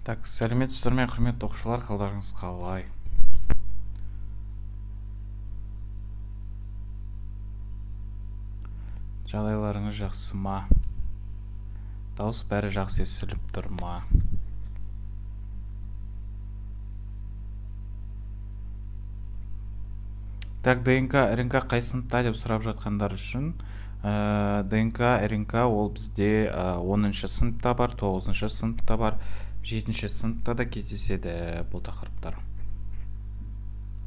Так, сәлеметсіздер ме, құрметті оқушылар, қалдарыңыз қалай? Жағдайларыңыз жақсы ма? Дауыс бәрі жақсы естіліп тұр ма? Так, ДНК, РНК қай сыныпта деп сұрап жатқандар үшін, ДНК, РНК ол бізде 10 сыныпта бар, 9 сыныпта бар, 7 сыныпта да кездеседі бұл тақырыптар.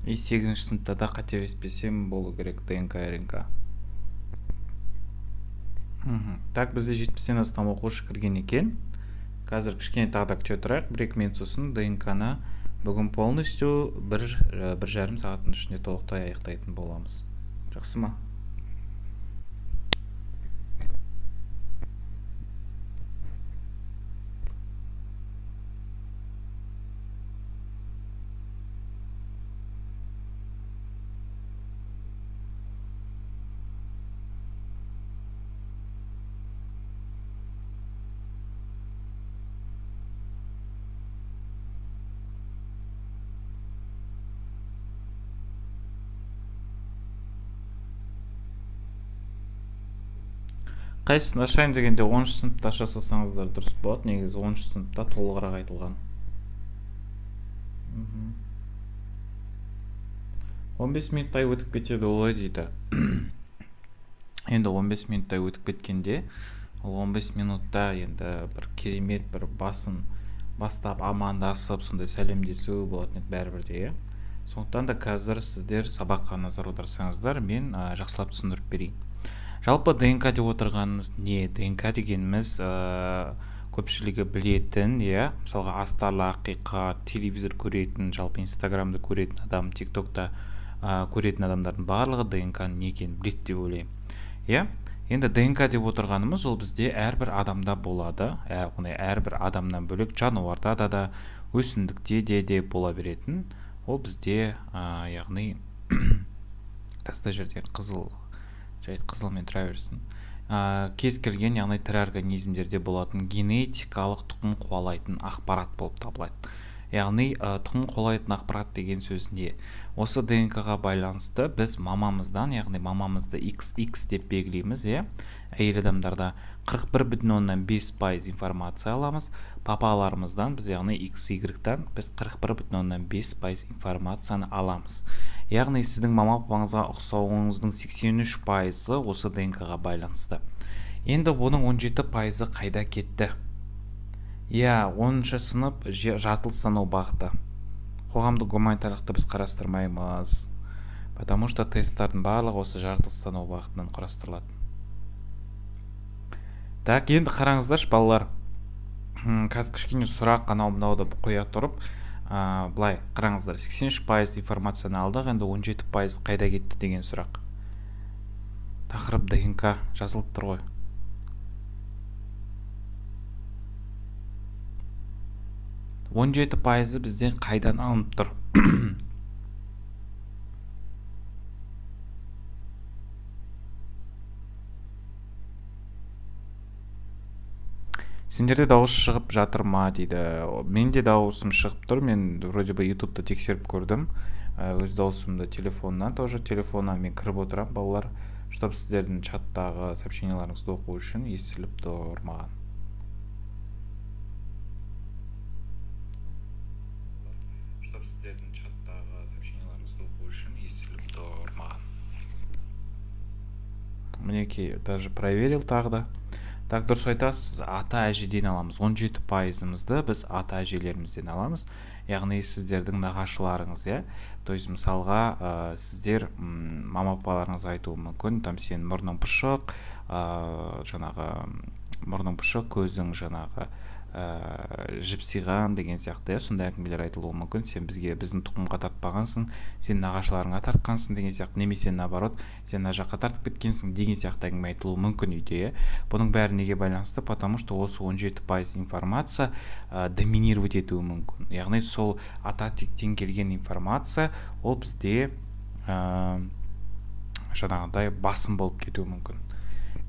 И 8 сыныпта да, қателеспесем, болу керек ДНК, РНК. Так, бізде 70-тен астам оқушы кірген екен. Қазір кішкене тағы да күте тұрайық, 1-2 минут, сосын ДНК-ны бүгін полностью 1,5 сағаттың ішінде толықтай аяқтайтын боламыз. Жақсы ма? Қайсысын ашайын дегенде 10 сыныпта аша салсаңыздар дұрыс болады. Негізі 10 сыныпта толығырақ айтылған. 15 минуттай өтіп кетеді олай дейді. Енді 15 минуттай өтіп кеткенде, ол 15 минутта енді бір керемет бір басын бастап амандасып, сондай сәлемдесу болатын еді бәрібір де, иә. Сондықтан да қазір сіздер сабаққа назар аударсаңыздар, мен жақсылап түсіндіріп берейін. Жалпы ДНК деп отырғанымыз не? ДНК дегеніміз, көпшілігі білетін, иә, мысалға астарлы ақиқат, телевизор көретін, жалпы Инстаграмды көретін адам, ТикТокта көретін адамдардың барлығы ДНК-ның не екенін біледі деп ойлаймын. Иә? Енді ДНК деп отырғанымыз ол бізде әрбір адамда болады. Яғни әрбір адамнан бөлек жануарда да, өсімдікте де бола беретін. Ол бізде, яғни таста жерде қызыл, жайт қызылмен тұра берсін. Кез келген, яғни тірі организмдерде болатын генетикалық тұқым қуалайтын ақпарат болып табылады. Яғни, тұқым қуалайтын ақпарат деген сөз не? Осы ДНК-ға байланысты біз мамамыздан, яғни мамамызды XX деп белгілейміз, иә? Әйел адамдарда 41,5% информация аламыз. Папаларымыздан біз, яғни XY-тан біз 41,5% информацияны аламыз. Яғни сіздің мама папаңызға ұқсауыңыздың 83% осы ДНК-ға байланысты. Енді оның 17% қайда кетті? Иә, 10 сынып жаратылыстану бағыты. Қоғамдық гуманитарлықты біз қарастырмаймыз, потому что тесттардың барлығы осы жаратылыстану бағытынан құрастырылады. Так, енді қараңыздаршы, балалар. Қазір кішкене сұрақ анау мынауды қоя тұрып, былай қараңыздар, 83% информацияны алдық, енді 17% қайда кетті деген сұрақ. Тақырып ДНК жазылып тұр ғой. 17%-ы бізден қайдан алынып тұр? Сендерде дауыс шығып жатыр ма дейді. Менде дауысым шығып тұр. Мен вроде бы ютубты тексеріп көрдім. Өз дауысымды телефоннан тоже, телефоннан мен кіріп отырамын, балалар, чтоб сіздердің чаттағы сообщенияларыңызды оқу үшін естіліп тұр маған. Чтоб сіздердің чаттағы сообщенияларыңызды оқу үшін естіліп тұр маған. Мінекей, даже проверил тағы да. Так, дұрыс айтасыз, ата әжеден аламыз. 17%-ымызды біз ата әжелерімізден аламыз. Яғни сіздердің нағашыларыңыз, иә? То есть мысалға, сіздер, мама папаларыңыз айтуы мүмкін, там сенің мұрның пұшық, жаңағы мұрның пұшық, көзің жаңағы, жіпсиған деген сияқты, иә, сондай әңгімелер айтылуы мүмкін. Сен біздің тұқымға тартпағансың, сен нағашыларыңа тартқансың деген сияқты, немесе наоборот, сен мына жаққа тартып кеткенсің деген сияқты әңгіме айтылуы мүмкін үйде, иә. Бұның бәрі неге байланысты? Потому что осы 17% информация, доминировать етуі мүмкін. Яғни сол ата тектен келген информация ол бізде, жаңағыдай басым болып кетуі мүмкін.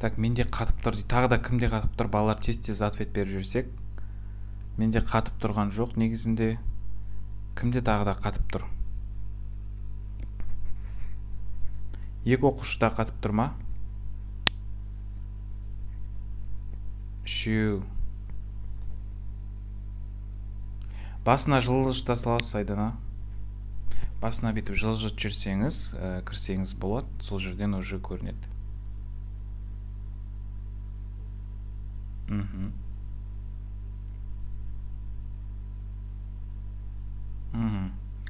Так, менде қатып тұр дейді. Тағы да кімде қатып тұр? Балалар, тез-тез ответ беріп жүрсек. Менде қатып тұрған жоқ негізінде. Кімде тағы да қатып тұр? 2 оқушыда қатып тұр ма? 3. Басына жылжыта саласыз, Айдана. Басына бүйтіп жылжытып жіберсеңіз, кірсеңіз болады, сол жерден уже көрінеді.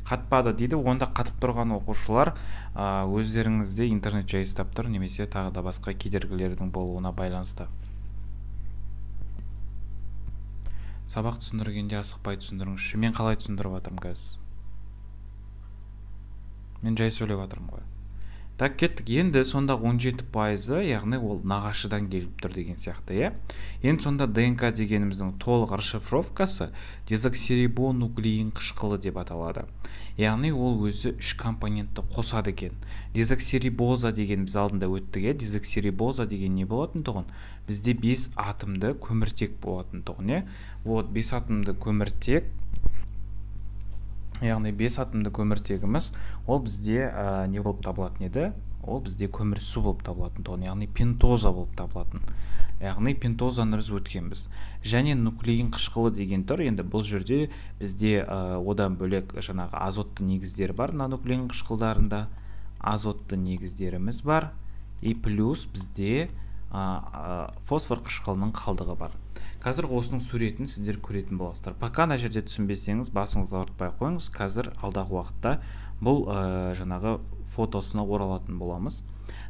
Қатпады дейді. Онда қатып тұрған оқушылар, өздеріңізде интернет жай ұстап тұр, немесе тағы да басқа кедергілердің болуына байланысты. Сабақ түсіндіргенде асықпай түсіндіріңізші. Мен қалай түсіндіріп жатырмын қазір? Мен жай сөйлеп жатырмын ғой. Так, кеттік. Енді сонда 17%, яғни ол нағашыдан келіп тұр деген сияқты, иә? Енді сонда ДНК дегеніміздің толық расшифровкасы дезоксирибонуклеин қышқылы деп аталады. Яғни ол өзі 3 компонентті қосады екен. Дезоксирибоза деген біз алдында өттік, иә? Дезоксирибоза деген не болатын тұғын? Бізде 5 атомды көміртек болатын тұғын, иә? Вот 5 атомды көміртек, яғни 5 атомды көміртегіміз, ол бізде, не болып табылатын еді? Ол бізде көмірсу болып табылатын тұғын, яғни пентоза болып табылатын. Яғни пентозаны біз өткенбіз. Және нуклеин қышқылы деген тұр. Енді бұл жерде бізде, одан бөлек жаңағы азотты негіздер бар, мына нуклеин қышқылдарында азотты негіздеріміз бар. И плюс бізде, фосфор қышқылының қалдығы бар. Қазір осының суретін сіздер көретін боласыздар. Пока ана жерде түсінбесеңіз, басыңызды ауыртпай қойыңыз. Қазір алдағы уақытта бұл, жаңағы фотосына оралатын боламыз.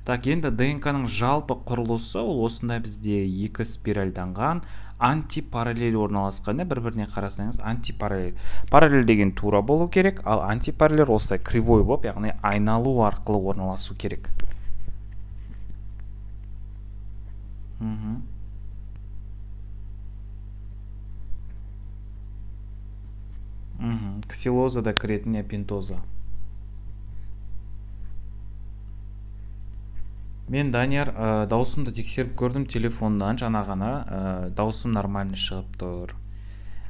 Так, енді ДНК-ның жалпы құрылысы ол осындай бізде 2 спиральданған, антипараллель орналасқан, бір-біріне қарасаңыз антипараллель. Параллель деген тура болу керек, ал антипараллель осылай кривой болып, яғни айналу арқылы орналасу керек. Ксилоза да кіретін, я пентоза. Мен, Данияр, дауысымды тексеріп көрдім телефоннан, жаңа ғана, дауысым нормально шығып тұр.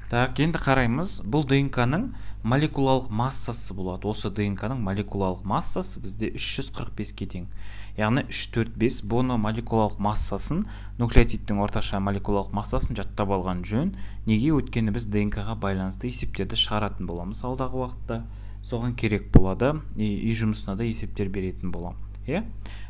Так, енді қараймыз. Бұл ДНК-ның молекулалық массасы болады. Осы ДНК-ның молекулалық массасы бізде 345-ке тең. Яғни үш, төрт, бес. Бұны молекулалық массасын, нуклеотидтің орташа молекулалық массасын жаттап алған жөн. Неге? Өйткені біз ДНК-ға байланысты есептерді шығаратын боламыз алдағы уақытта. Соған керек болады. Үй жұмысына да есептер беретін боламын. Иә?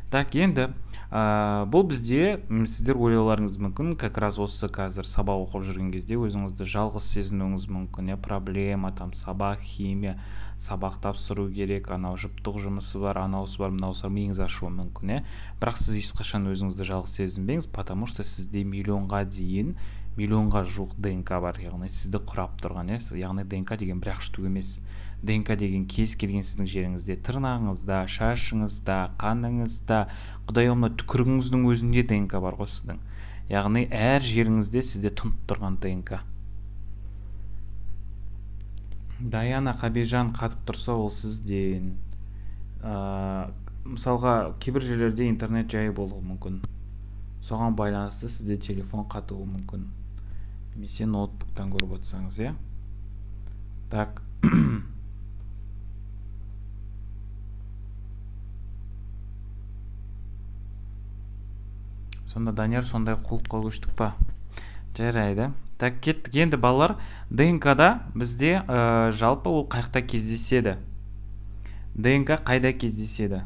Так, енді, бұл бізде, сіздер ойлауларыңыз мүмкін, как раз осы қазір сабақ оқып жүрген кезде өзіңізді жалғыз сезінуіңіз мүмкін, иә, проблема, там, сабақ, химия, сабақ тапсыру керек, анау жұптық жұмысы бар, анаусы бар, мынаусы бар, миыңыз ашуы мүмкін, иә. Бірақ сіз ешқашан өзіңізді жалғыз сезінбеңіз, потому что сізде миллионға дейін, миллионға жуық ДНК бар, яғни сізді құрап тұрған, иә, яғни ДНК деген бір-ақ штук емес. ДНК деген кез келген сіздің жеріңізде, тырнағыңызда, шашыңызда, қаныңызда, құдай ау, мына түкірігіңіздің өзінде ДНК бар ғой сіздің. Яғни әр жеріңізде сізде тұнып тұрған ДНК. Даяна Қабижан қатып тұрса, ол сізден. Мысалға, кейбір жерлерде интернет жайы болуы мүмкін. Соған байланысты сізде телефон қатуы мүмкін. Немесе ноутбуктан көріп отырсаңыз, иә? Так. Сонда Данияр сондай қулыққа көштік па? Жарайды. Так, кеттік. Енді балалар, ДНК-да бізде, жалпы ол қаяқта кездеседі? ДНК қайда кездеседі?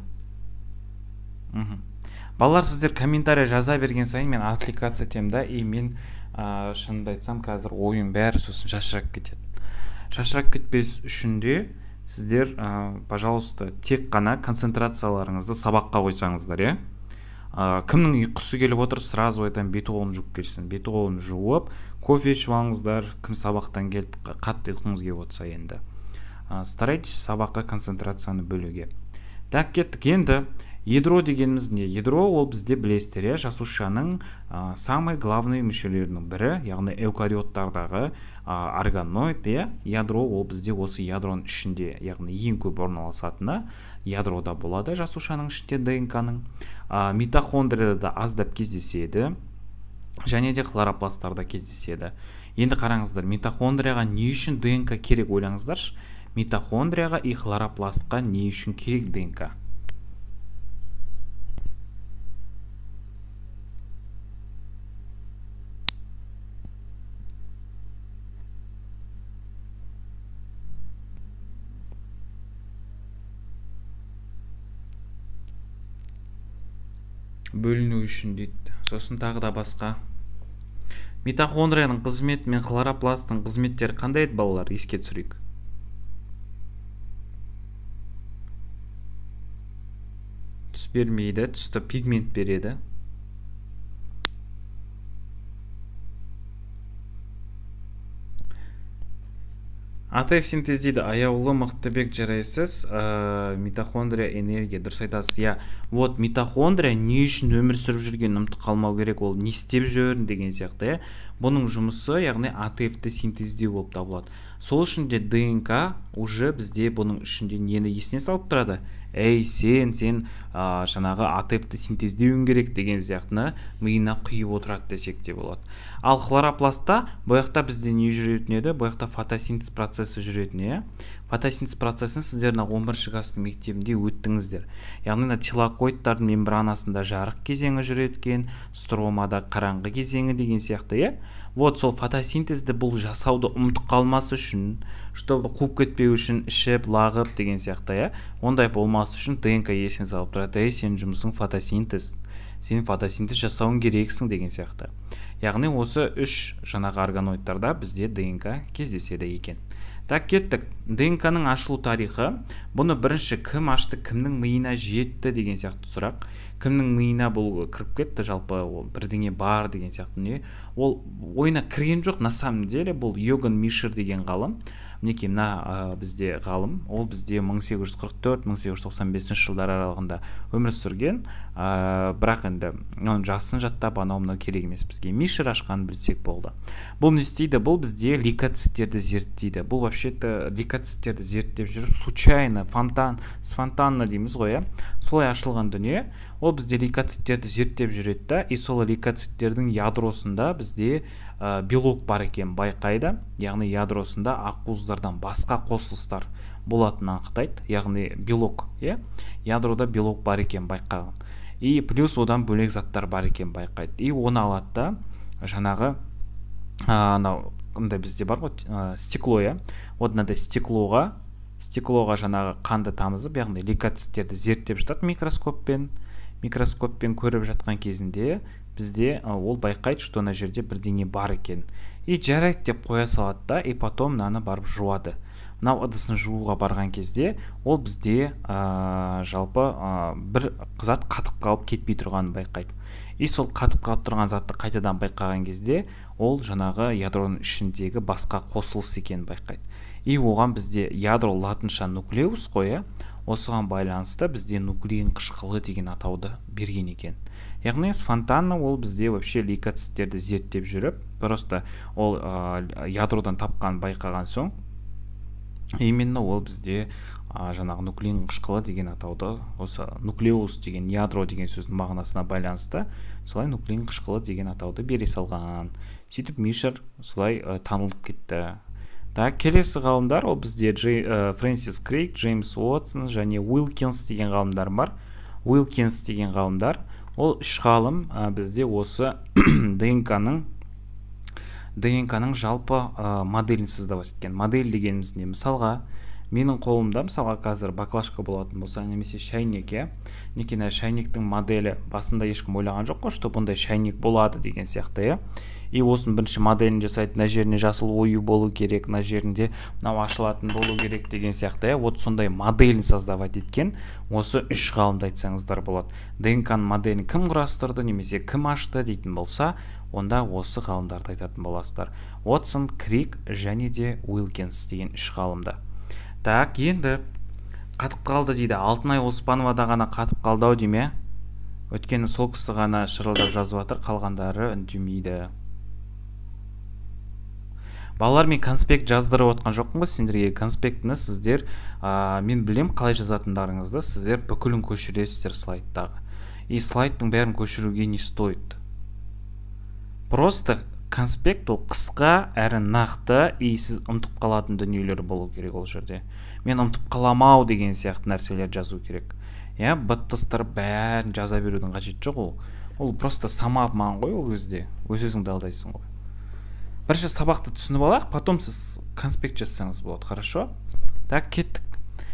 Балалар, сіздер комментарий жаза берген сайын мен отвлекаться етемін да, и мен, шынымды айтсам, қазір ойым бәрі сосын шашырап кетеді. Шашырап кетпес үшін де сіздер, пожалуйста, тек қана концентрацияларыңызды сабаққа қойсаңыздар, иә? Кімнің ұйқысы келіп отыр, сразу айтамын, беті қолын жуып келсін. Беті қолын жуып, кофе ішіп алыңыздар, кім сабақтан келді, қатты ұйқыңыз келіп отырса енді. Старайтесь сабаққа концентрацияны бөлуге. Так, кеттік. Енді ядро дегеніміз не? Ядро ол бізде білесіздер, иә, жасушаның, самый главный мүшелерінің бірі, яғни эукариоттардағы, органоид, иә, ядро ол бізде осы ядроның ішінде, яғни ең көп орналасатыны ядрода болады жасушаның ішінде ДНК-ның. Митохондрияда да аздап кездеседі. Және де хлоропласттарда кездеседі. Енді қараңыздар, митохондрияға не үшін ДНК керек, ойлаңыздаршы. Митохондрияға и хлоропластқа не үшін керек ДНК? Бөліну үшін дейді. Сосын тағы да басқа. Митохондрияның қызметі мен хлоропласттың қызметтері қандай еді, балалар? Еске түсірейік. Түс бермейді, түсті пигмент береді. АТФ синтездейді. Аяулы Мықтыбек, жарайсыз. Митохондрия энергия, дұрыс айтасыз, иә. Вот митохондрия не үшін өмір сүріп жүргенін ұмытып қалмау керек, ол не істеп жүр деген сияқты, иә. Бұның жұмысы, яғни АТФ-ті синтездеу болып табылады. Сол үшін де ДНК уже бізде бұның ішінде нені есіне салып тұрады? Ей, сен жаңағы АТФ-ті синтездеуің керек деген сияқтыны миына құйып отырады десек те болады. Ал хлоропластта, бұл жақта бізде не жүретін еді? Бұл жақта фотосинтез процесі жүретін, иә. Фотосинтез процесін сіздер мына 11 класстың мектебінде өттіңіздер. Яғни мына тилакоидтардың мембранасында жарық кезеңі жүреді екен, стромада қараңғы кезеңі деген сияқты, иә. Вот сол фотосинтезді бұл жасауды ұмытып қалмас үшін, чтобы қуып кетпеу үшін, ішіп, лағып деген сияқты, иә. Ондай болмас үшін ДНК есіне салып тұрады: ей, сенің жұмысың фотосинтез, сен фотосинтез жасауың керексің деген сияқты. Яғни осы үш жаңағы органоидтарда бізде ДНК кездеседі екен. Так, кеттік. ДНК-ның ашылу тарихы. Бұны бірінші кім ашты, кімнің миына жетті деген сияқты сұрақ. Кімнің миына бұл кіріп кетті, жалпы ол бірдеңе бар деген сияқты не? Ол ойына кірген жоқ, на самом деле. Бұл Йоган Мишер деген ғалым. Мінекей, мына бізде ғалым, ол бізде 1844-1895 жылдар аралығында өмір сүрген. Бірақ енді оның жасын жаттап, анау мынау керек емес бізге. Мишер ашқанын білсек болды. Бұл не істейді? Бұл бізде лейкоциттерді зерттейді. Бұл вообще-то лейкоциттерді зерттеп жүріп, случайно, фонтан, спонтанно дейміз ғой, иә, солай ашылған дүние. Ол бізде лейкоциттерді зерттеп жүреді да, и сол лейкоциттердің ядросында бізде белок бар екенін байқайды. Яғни ядросында ақуыздардан басқа қосылыстар болатынын анықтайды, яғни белок, иә, ядрода белок бар екенін байқаған. И плюс одан бөлек заттар бар екенін байқайды. И оны алады да, жаңағы анау мындай бізде бар ғой, стекло, иә, вот мынандай стеклоға жаңағы қанды тамызып, яғни лейкоциттерді зерттеп жатады микроскоппен. Микроскоппен көріп жатқан кезінде бізде ол байқайды, что ана жерде бірдеңе бар екен. И жарайды деп қоя салады да, и потом мынаны барып жуады. Мынау ыдысын жууға барған кезде ол бізде жалпы бір зат қатып қалып кетпей тұрғанын байқайды. И сол қатып қалып тұрған затты қайтадан байқаған кезде ол жаңағы ядроның ішіндегі басқа қосылыс екенін байқайды. И оған бізде ядро латынша нуклеус қой, иә, осыған байланысты бізде нуклеин қышқылы деген атауды берген екен. Яғни спонтанно ол бізде вообще лейкоциттерді зерттеп жүріп, просто ол ядродан тапқан, байқаған соң, именно ол бізде жаңағы нуклеин қышқылы деген атауды, осы нуклеус деген ядро деген сөздің мағынасына байланысты солай нуклеин қышқылы деген атауды бере салған. Сөйтіп Мишер солай танылып кетті. Так, келесі ғалымдар ол бізде Фрэнсис Крик, Джеймс Уотсон және Уилкинс деген ғалымдар бар. Уилкинс деген ғалымдар, ол үш ғалым бізде осы ДНК-ның жалпы моделін создавать еткен. Модель дегеніміз не? Мысалға, менің қолымда, мысалға, қазір баклажка болатын болса немесе шәйнек, иә, мінекей, мына шәйнектің моделі. Басында ешкім ойлаған жоқ қой, что бұндай шәйнек болады деген сияқты, иә. И осының бірінші моделін жасайды: мына жеріне жасыл ою болу керек, мына жерінде мынау ашылатын болу керек деген сияқты, иә. Вот сондай моделін создавать еткен осы үш ғалымды айтсаңыздар болады. ДНК-ның моделін кім құрастырды немесе кім ашты дейтін болса, онда осы ғалымдарды айтатын боласыздар: Уотсон, Крик және де Уилкинс деген үш ғалымды. Так, енді қатып қалды дейді. Алтынай Оспановада ғана қатып қалды ау деймін, иә, өйткені сол кісі ғана шырылдап жазып жатыр, қалғандары үндемейді. Балалар, мен конспект жаздырып отқан жоқпын ғой сендерге. Конспектіні сіздер, мен білем қалай жазатындарыңызды, сіздер бүкілін көшіресіздер слайдтағы. И слайдтың бәрін көшіруге не стоит. Просто конспект ол қысқа әрі нақты, и сіз ұмытып қалатын дүниелер болу керек ол жерде. Мен ұмытып қаламау деген сияқты нәрселер жазу керек. Иә, быттыстырып бәрін жаза берудің қажеті жоқ ол. Ол просто самообман ғой ол кезде. Өз өзіңді алдайсың ғой. Бірінші сабақты түсініп алайық, потом сіз конспект жазсаңыз болады, хорошо? Так, кеттік.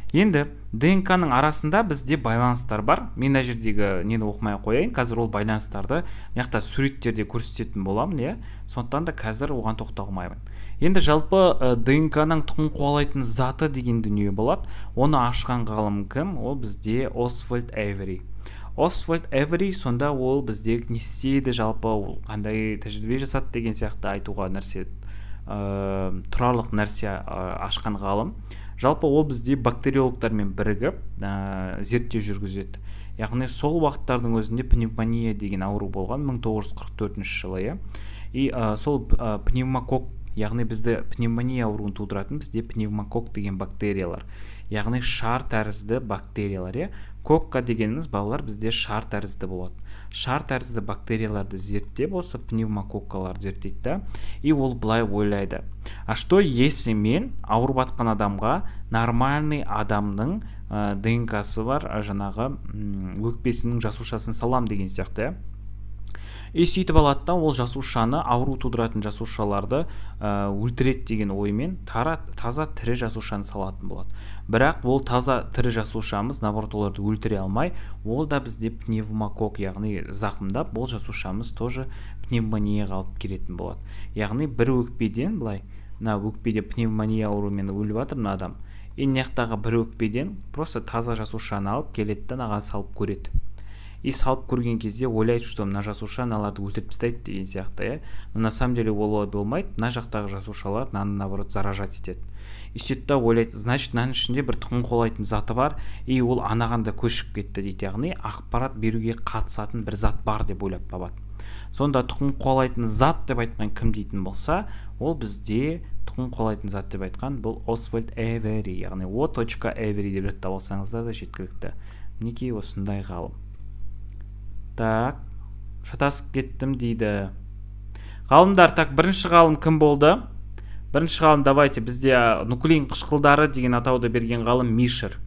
Енді ДНК-ның арасында бізде байланыстар бар. Мен мына жердегі нені оқымай ақ қояйын. Қазір ол байланыстарды мына жақта суреттерде көрсететін боламын, иә. Сондықтан да қазір оған тоқталмаймын. Енді жалпы ДНК-ның тұқым қуалайтын заты деген дүние болады. Оны ашқан ғалым кім? Ол бізде Освальд Эвери. Освальд Эвери, сонда ол бізде не істейді, жалпы ол қандай тәжірибе жасады деген сияқты айтуға нәрсе, тұрарлық нәрсе ашқан ғалым. Жалпы ол бізде бактериологтармен бірігіп зерттеу жүргізеді. Яғни сол уақыттардың өзінде пневмония деген ауру болған 1944 жылы, иә. И сол пневмококк, яғни бізді пневмония ауруын тудыратын бізде пневмококк деген бактериялар, яғни шар тәрізді бактериялар, иә. Кокка дегеніміз, балалар, бізде шар тәрізді болады. Шар тәрізді бактерияларды зерттеп, осы пневмококкаларды зерттейді да, и ол былай ойлайды: а что если мен ауырып жатқан адамға нормальный адамның ДНК-сы бар жаңағы өкпесінің жасушасын салам деген сияқты, иә. И сөйтіп алады да, ол жасушаны, ауру тудыратын жасушаларды өлтіреді деген оймен таза тірі жасушаны салатын болады. Бірақ ол таза тірі жасушамыз, наоборот, оларды өлтіре алмай, ол да бізде пневмококк, яғни зақымдап, ол жасушамыз тоже пневмонияға алып келетін болады. Яғни бір өкпеден былай, мына өкпеде пневмония ауруымен өліп жатыр мына адам, и мына жақтағы бір өкпеден просто таза жасушаны алып келеді да, мынаған салып көреді. И салып көрген кезде ойлайды, что мына жасуша мыналарды өлтіріп тастайды деген сияқты, иә. Но на самом деле ол олай болмайды. Мына жақтағы жасушалар мынаны наоборот заражать етеді. И сөйтеді да ойлайды, значит, мынаның ішінде бір тұқым қуалайтын заты бар, и ол анаған да көшіп кетті дейді. Яғни ақпарат беруге қатысатын бір зат бар деп ойлап табады. Сонда тұқым қуалайтын зат деп айтқан кім дейтін болса, ол бізде тұқым қуалайтын зат деп айтқан бұл Освальд Эвери, яғни О. Эвери деп жаттап алсаңыздар да жеткілікті. Мінекей осындай ғалым. Так, шатасып кеттім дейді ғалымдар. Так, бірінші ғалым кім болды? Бірінші ғалым, давайте, бізде нуклеин қышқылдары деген атауды берген ғалым Мишер.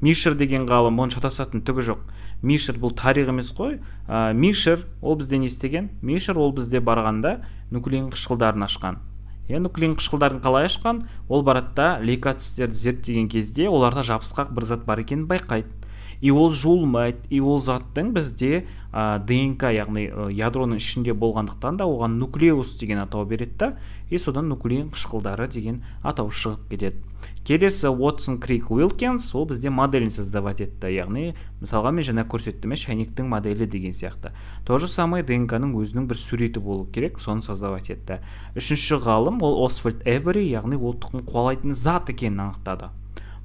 Мишер деген ғалым, оның шатасатын түгі жоқ. Мишер бұл тарих емес қой. Мишер ол бізде не істеген? Мишер ол бізде барғанда нуклеин қышқылдарын ашқан. Иә, нуклеин қышқылдарын қалай ашқан? Ол барады да, лейкоциттерді зерттеген кезде оларда жабысқақ бір зат бар екенін байқайды. И ол жуылмайды, и ол заттың бізде ДНК, яғни ядроның ішінде болғандықтан да оған нуклеус деген атау береді да, и содан нуклеин қышқылдары деген атау шығып кетеді. Келесі Уотсон, Крик, Уилкинс, ол бізде моделін создавать етті. Яғни мысалға мен жаңа көрсеттім, шәйнектің моделі деген сияқты. То же самое ДНК-ның өзінің бір суреті болу керек, соны создавать етті. Үшінші ғалым ол Освальд Эвери, яғни ол тұқым қуалайтын зат екенін анықтады.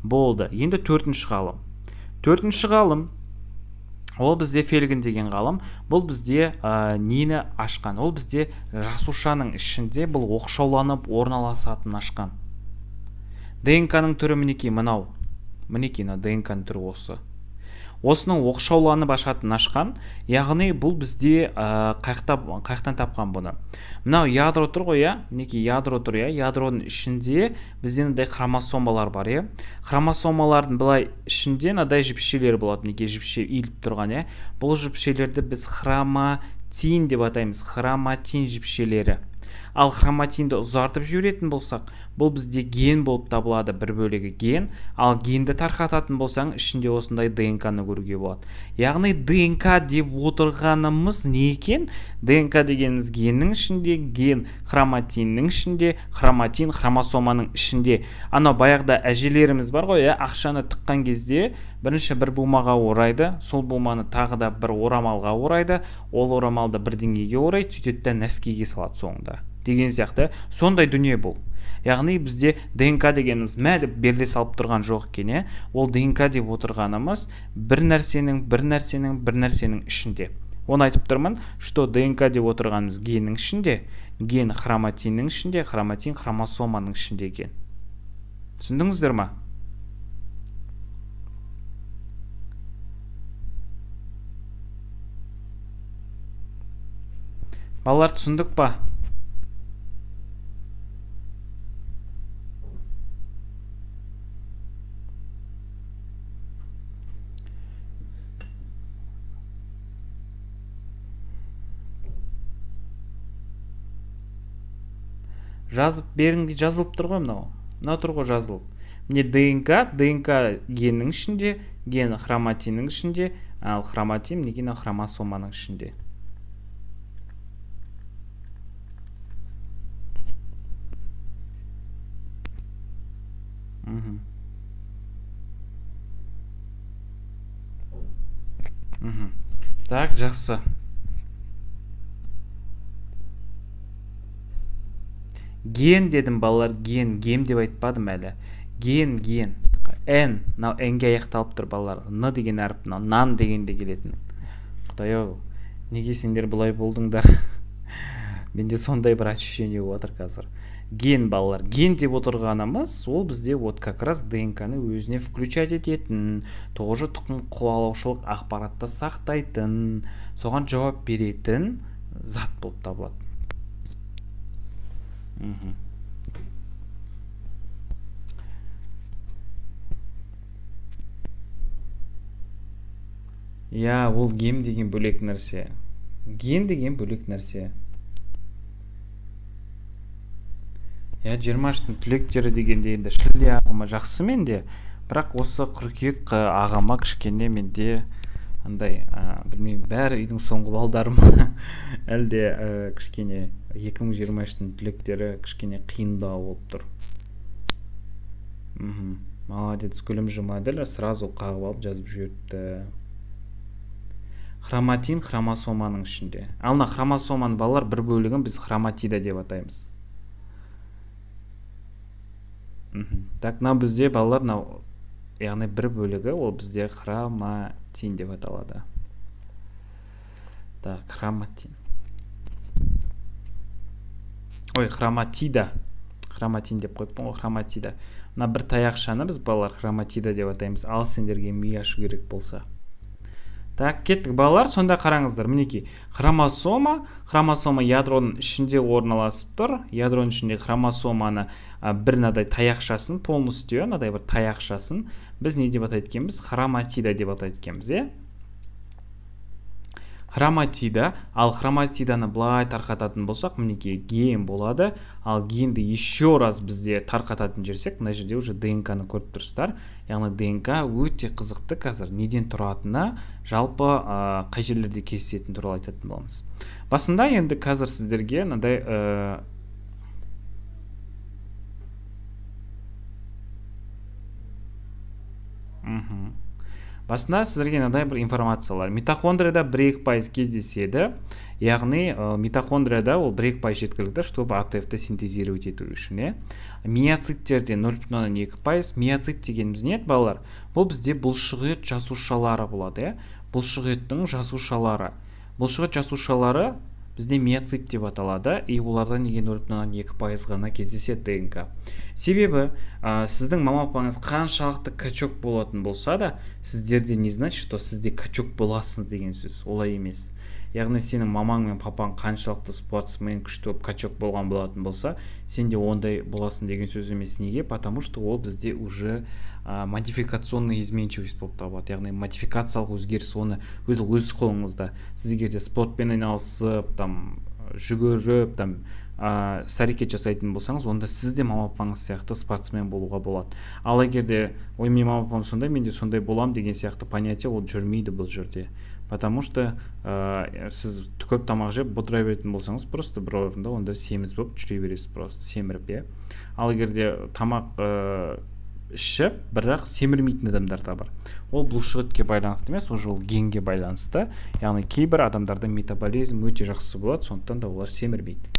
Болды. Енді төртінші ғалым. Төртінші ғалым ол бізде Фельген деген ғалым. Бұл бізде нені ашқан? Ол бізде жасушаның ішінде бұл оқшауланып орналасатынын ашқан. ДНК-ның түрі мінекей мынау. Мінекей мына ДНК-ның түрі осы. Осының оқшауланып ашатынын ашқан. Яғни бұл бізде қаяқтан тапқан бұны? Мынау ядро тұр ғой, иә? Мінекей ядро тұр, иә? Ядроның ішінде бізде мынандай хромосомалар бар, иә? Хромосомалардың былай ішінде мынадай жіпшелер болады. Мінекей жіпше иіліп тұрған, иә? Бұл жіпшелерді біз хроматин деп атаймыз. Хроматин жіпшелері. Ал хроматинді ұзартып жіберетін болсақ, бұл бізде ген болып табылады, бір бөлігі ген. Ал генді тарқататын болсаң, ішінде осындай ДНК-ны көруге болады. Яғни ДНК деп отырғанымыз не екен? ДНК дегеніміз геннің ішінде, ген хроматиннің ішінде, хроматин хромосоманың ішінде. Анау баяғыда әжелеріміз бар ғой, иә, ақшаны тыққан кезде бірінші бір бумаға орайды, сол буманы тағы да бір орамалға орайды, ол орамалды бірдеңеге орайды, сөйтеді да нәскиге салады соңында деген сияқты. Сондай дүние бұл. Яғни бізде ДНК дегеніміз мә деп беріле салып тұрған жоқ екен, иә? Ол ДНК деп отырғанымыз бір нәрсенің, бір нәрсенің, бір нәрсенің ішінде. Оны айтып тұрмын, что ДНК деп отырғанымыз геннің ішінде, ген хроматиннің ішінде, хроматин хромосоманың ішінде екен. Түсіндіңіздер ма? Балалар, түсіндік па? Жазып берің, жазылып тұр ғой мынау. Мынау тұр ғой жазылып. Міне ДНК, ДНК геннің ішінде, ген хроматиннің ішінде, ал хроматин мінекей мынау хромосоманың ішінде. Мхм. Мхм. Так, жақсы. Ген дедім, балалар, ген, гем деп айтпадым әлі. Ген, ген. Н, мынау Н-ге аяқталып тұр, балалар. Н деген әріп, мынау нан дегенде келетін. Құдай ау, неге сендер бұлай болдыңдар? Менде сондай бір ощущение болып жатыр қазір. Ген, балалар, ген деп отырғанымыз, ол бізде вот как раз ДНК-ны өзіне включать ететін, тоже тұқым қуалаушылық ақпаратты сақтайтын, соған жауап беретін зат болып табылады. Мхм. Иә, ол гем деген бөлек нәрсе. Ген деген бөлек нәрсе. Иә, 23-тің түлектері дегенде енді шілде ағымы жақсы менде, бірақ осы қыркүйек ағымы кішкене менде андай, білмеймін, бәрі үйдің соңғы балдары ма? Әлде, кішкене 2023-тің түлектері кішкене қиындау болып тұр. Мхм. Молодец, Гүлім Жұмаділ сразу қағып алып жазып жіберіпті. Хроматин хромосоманың ішінде. Ал мына хромосоманың, балалар, бір бөлігін біз хроматида деп атаймыз. Мхм. Так, мынау бізде, балалар, мынау, яғни бір бөлігі ол бізде хроматин деп аталады. Так, хроматин. Ой, хроматида. Хроматин деп қойыппын ғой, хроматида. Мына бір таяқшаны біз, балалар, хроматида деп атаймыз. Ал сендерге ми ашу керек болса. Так, кеттік, балалар, сонда қараңыздар, мінекей, хромосома, хромосома ядроның ішінде орналасып тұр. Ядроның ішінде хромосоманы, бір мынадай таяқшасын, полностью мынадай бір таяқшасын біз не деп атайды екенбіз? Хроматида деп атайды екенбіз, иә? Хроматида, ал хроматиданы былай тарқататын болсақ, мінекей ген болады. Ал генді еще раз бізде тарқататын жіберсек, мына жерде уже ДНК-ны көріп тұрсыздар. Яғни ДНК өте қызықты қазір неден тұратыны, жалпы, қай жерлерде кездесетіні туралы айтатын боламыз. Басында енді қазір сіздерге мынандай, Басында сіздерге мынадай бір информациялар. Митохондрияда 1-2% кездеседі. Яғни, митохондрияда ол 1-2% жеткілікті, чтобы АТФ-ті синтезировать ету үшін, иә. Миоциттерде нөл бүтін оннан екі пайыз. Миоцит дегеніміз не еді, балалар? Бұл бізде бұлшық ет жасушалары болады, иә. Бұлшық еттің жасушалары. Бұлшық ет жасушалары бізде миоцит деп аталады, и оларда неге нөл бүтін оннан екі пайыз ғана кездеседі ДНК? Себебі, сіздің мама папаңыз қаншалықты качок болатын болса да, сіздерде не значит, что сізде качок боласыз деген сөз, олай емес. Яғни сенің мамаң мен папаң қаншалықты спортсмен, күшті болып качок болған болатын болса, сен де ондай боласың деген сөз емес. Неге? Потому что ол бізде уже, модификационный изменчивость болып табылады. Яғни модификациялық өзгеріс, оны өз қолыңызда. Сіз егер де спортпен айналысып, жүгіріп, іс әрекет жасайтын болсаңыз, онда сіз де мама папаңыз сияқты спортсмен болуға болады. Ал егер де, ой, менің мама папам сондай, мен де сондай болам деген сияқты понятие ол жүрмейді бұл жерде. Потому что, сіз көп тамақ жеп бұдыра беретін болсаңыз, просто бір орында онда семіз болып жүре бересіз, просто семіріп, иә. Ал егер де тамақ, ішіп, бірақ семірмейтін адамдар да бар. Ол бұлшық етке байланысты емес, уже ол генге байланысты. Яғни кейбір адамдарда метаболизм өте жақсы болады, сондықтан да олар семірмейді.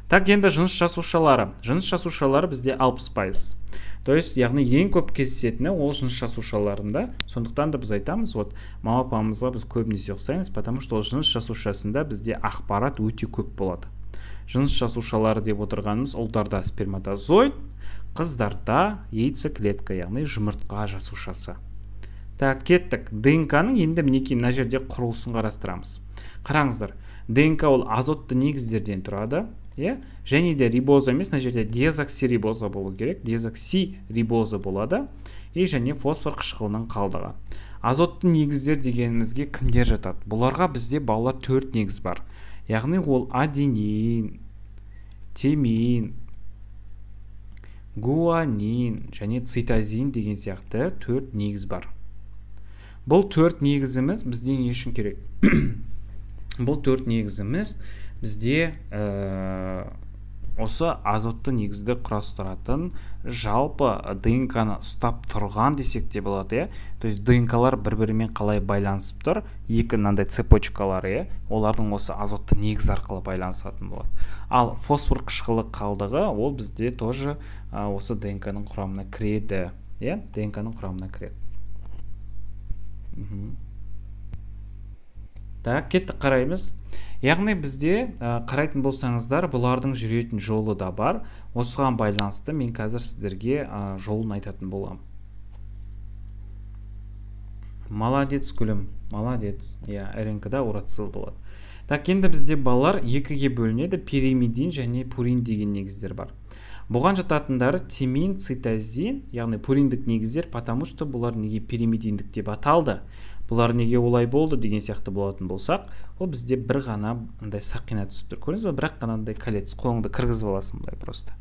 Так, енді жыныс жасушалары. Жыныс жасушалары бізде 60%. То есть, яғни ең көп кездесетіні ол жыныс жасушаларында. Сондықтан да біз айтамыз, вот мама папамызға біз көбінесе ұқсаймыз, потому что ол жыныс жасушасында бізде ақпарат өте көп болады. Жыныс жасушалары деп отырғанымыз ұлдарда сперматозоид, қыздарда яйцеклетка, яғни жұмыртқа жасушасы. Так, кеттік. ДНК-ның енді мінекей мына жерде құрылысын қарастырамыз. Қараңыздар, ДНК ол азотты негіздерден тұрады, иә. Және де рибоза емес, мына жерде дезоксирибоза болу керек, дезоксирибоза болады. И және фосфор қышқылының қалдығы. Азотты негіздер дегенімізге кімдер жатады? Бұларға бізде, балалар, төрт негіз бар, яғни ол аденин, тимин, гуанин және цитозин деген сияқты төрт негіз бар. Бұл төрт негізіміз бізде не үшін керек? Бұл төрт негізіміз бізде осы азотты негізді құрастыратын, жалпы ДНК-ны ұстап тұрған десек те болады, иә. То есть ДНК-лар бір бірімен қалай байланысып тұр, екі мынандай цепочкалар, иә, олардың осы азотты негіз арқылы байланысатын болады. Ал фосфор қышқылы қалдығы ол бізде тоже осы ДНК-ның құрамына кіреді, иә, ДНК-ның құрамына кіреді. Так, кеттік, қараймыз. Яғни бізде қарайтын болсаңыздар, бұлардың жүретін жолы да бар. Осыған байланысты мен қазір сіздерге жолын айтатын боламын. Молодец, Гүлім, молодец. Иә, РНК да урацил болады. Так, енді бізде, балалар, екіге бөлінеді: пиримидин және пурин деген негіздер бар. Бұған жататындары тимин, цитозин, яғни пуриндік негіздер. Потому что бұлар неге пиримидиндік деп аталды, бұлар неге олай болды деген сияқты болатын болсақ, ол бізде бір ғана мындай сақина түсіп тұр, көрдіңіз ба? Бір-ақ қана мындай колец, қолыңды кіргізіп аласың былай просто.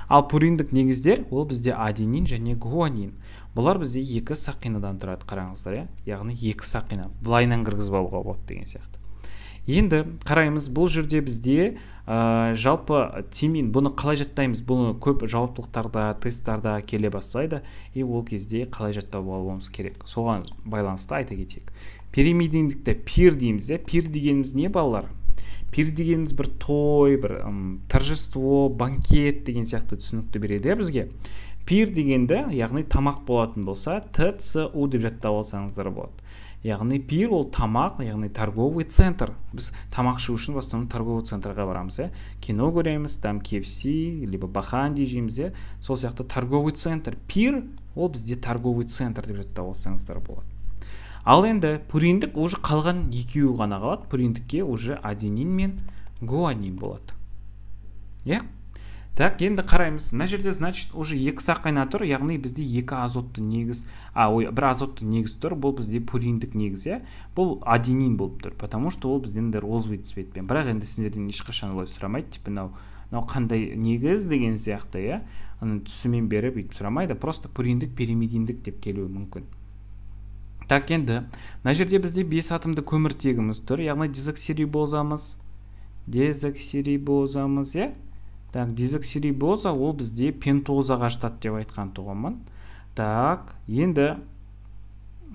Ал пуриндік негіздер ол бізде аденин және гуанин. Бұлар бізде екі сақинадан тұрады, қараңыздар, иә. Яғни екі сақина былайынан кіргізіп алуға болады деген сияқты. Енді қараймыз, бұл жерде бізде жалпы тимин, бұны қалай жаттаймыз? Бұны көп жауаптылықтарда, тесттарда келе бастайды, и ол кезде қалай жаттап алуымыз керек, соған байланысты айта кетейік. Пиримидиндікті пир дейміз, иә. Пир дегеніміз не, балалар? Пир дегеніміз бір той, бір торжество, банкет деген сияқты түсінікті береді, иә, бізге. Пир дегенді, яғни тамақ болатын болса, Т Ц У деп жаттап алсаңыздар болады. Яғни пир ол тамақ, яғни торговый центр. Біз тамақ ішу үшін в основном торговый центрға барамыз, иә, кино көреміз, там KFC либо Баханди жейміз, иә. Сол сияқты торговый центр, пир ол бізде торговый центр деп жаттап алсаңыздар болады. Ал енді пуриндік уже қалған екеуі ғана қалады. Пуриндікке уже аденин мен гуанин болады, иә. Так, енді қараймыз, мына жерде, значит, уже екі сақина тұр, яғни бізде екі азотты негіз, а ой, бір азотты негіз тұр. Бұл бізде пуриндік негіз, иә, бұл аденин болып тұр, потому что ол бізде енді розовый цветпен. Бірақ енді сіздерден ешқашан олай сұрамайды, типа мынау қандай негіз деген сияқты, иә, аны түсімен беріп өйтіп сұрамайды, просто пуриндік, пиримидиндік деп келуі мүмкін. Так, енді мына жерде бізде бес атомды көміртегіміз тұр, яғни дезоксирибозамыз, иә. Так, дезоксирибоза ол бізде пентозаға жатады деп айтқан тұғынмын. Так, енді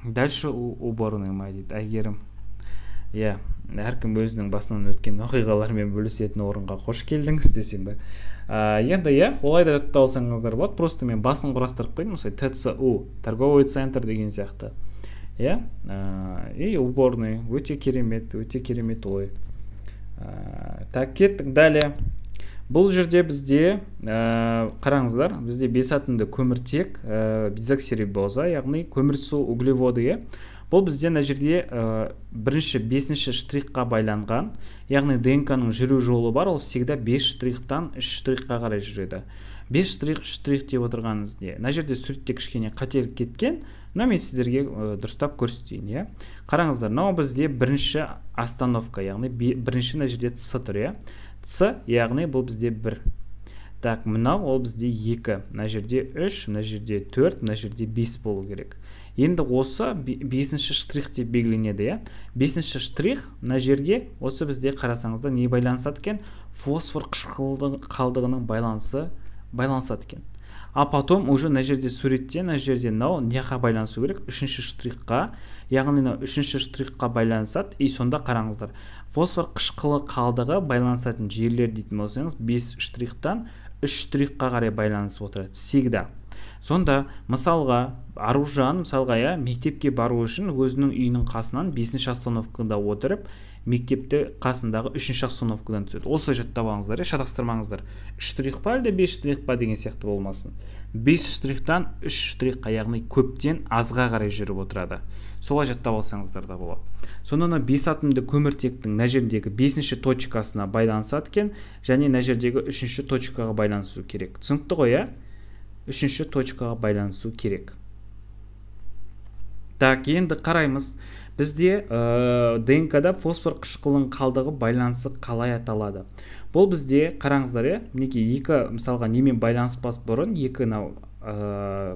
дальше уборный ма дейді Әйгерім. Иә, әркім өзінің басынан өткен оқиғалармен бөлісетін орынға қош келдіңіз десем бе. Енді, иә, олай да жаттап алсаңыздар болады. Просто мен басын құрастырып қойдым осылай: ТЦУ, торговый центр деген сияқты, иә. И уборный өте керемет, өте керемет ой. Так, кеттік далее. Бұл жерде бізде қараңыздар, бізде бес атомды көміртек, дезоксирибоза, яғни көмірсу углеводы, иә. Бұл бізде мына жерде бірінші бесінші штрихқа байланған, яғни ДНК ның жүру жолы бар, ол всегда бес штрихтан үш штрихқа қарай жүреді. Бес штрих, үш штрих деп отырғанымыз не? Мына жерде суретте кішкене қателік кеткен, но мен сіздерге дұрыстап көрсетейін, иә. Қараңыздар, мынау бізде бірінші остановка, яғни бірінші мына жерде Ц тұр, иә, Ц, яғни бұл бізде бір. Так, мынау ол бізде екі, мына жерде үш, мына жерде төрт, мына жерде бес болу керек. Енді осы бесінші штрих деп белгіленеді, иә. Бесінші штрих мына жерге осы бізде, қарасаңыздар, не байланысады екен? Фосфор қалдығының байланысы байланысады екен. А потом уже мына жерде суретте, мына жерде мынау неға байланысу керек? Үшінші штрихқа, яғни мынау үшінші штрихқа байланысады. И сонда қараңыздар, фосфор қышқылы қалдығы байланысатын жерлер дейтін болсаңыз, бес штрихтан үш штрихқа қарай байланысып отырады всегда. Сонда мысалға Аружан, мысалға, иә, мектепке бару үшін өзінің үйінің қасынан 5-ші остановкада отырып, мектепті қасындағы 3-ші остановкадан түседі. Осылай жаттап алыңыздар, иә, шатастырмаңыздар. 3 штрих па, әлде 5 штрих па деген сияқты болмасын. 5 штрихтан 3 штрихқа, яғни көптен азға қарай жүріп отырады. Солай жаттап алсаңыздар да болады. Сонда мына 5 атомды көміртектің мына жердегі 5-ші точкасына байланысады екен, және мына жердегі 3-ші точкаға байланысу керек. Түсінікті ғой, иә? 3-ші точкаға байланысу керек. Так, енді қараймыз. Бізде ДНК-да фосфор қышқылының қалдығы байланысы қалай аталады? Бұл бізде, қараңыздар, иә, мінекей екі, мысалға, немен байланыспас бұрын, екі мынау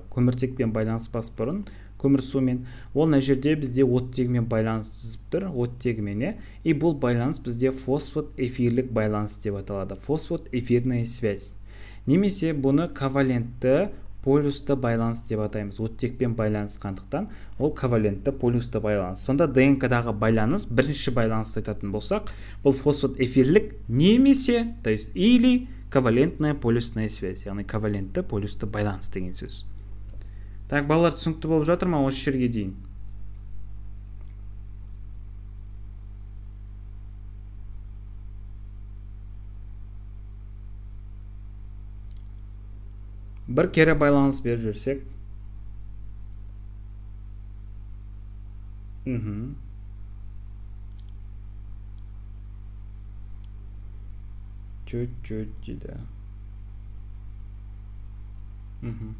көміртекпен байланыспас бұрын, көмірсумен, ол мына жерде бізде оттегімен байланыс түзіп тұр, оттегімен, иә. И бұл байланыс бізде фосфат эфирлік байланыс деп аталады. Фосфат эфирная связь. Немесе бұны ковалентті полюсті байланыс деп атаймыз. Оттекпен байланысқандықтан ол ковалентті полюсті байланыс. Сонда ДНК-дағы байланыс, бірінші байланысты айтатын болсақ, бұл фосфат эфирлік немесе, то есть или ковалентная полюсная связь, яғни ковалентті полюсті байланыс деген сөз. Так, балалар, түсінікті болып жатыр ма осы жерге дейін? Бір кері байланыс беріп жіберсек. Чуть-чуть дейді. Мхм.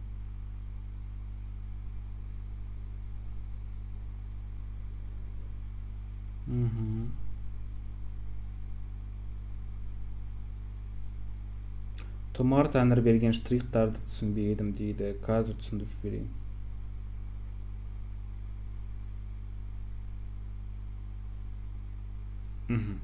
Мхм. Тұмар Тәңірберген штрихтарды түсінбей едім дейді. Қазір түсіндіріп жіберейін. Мхм.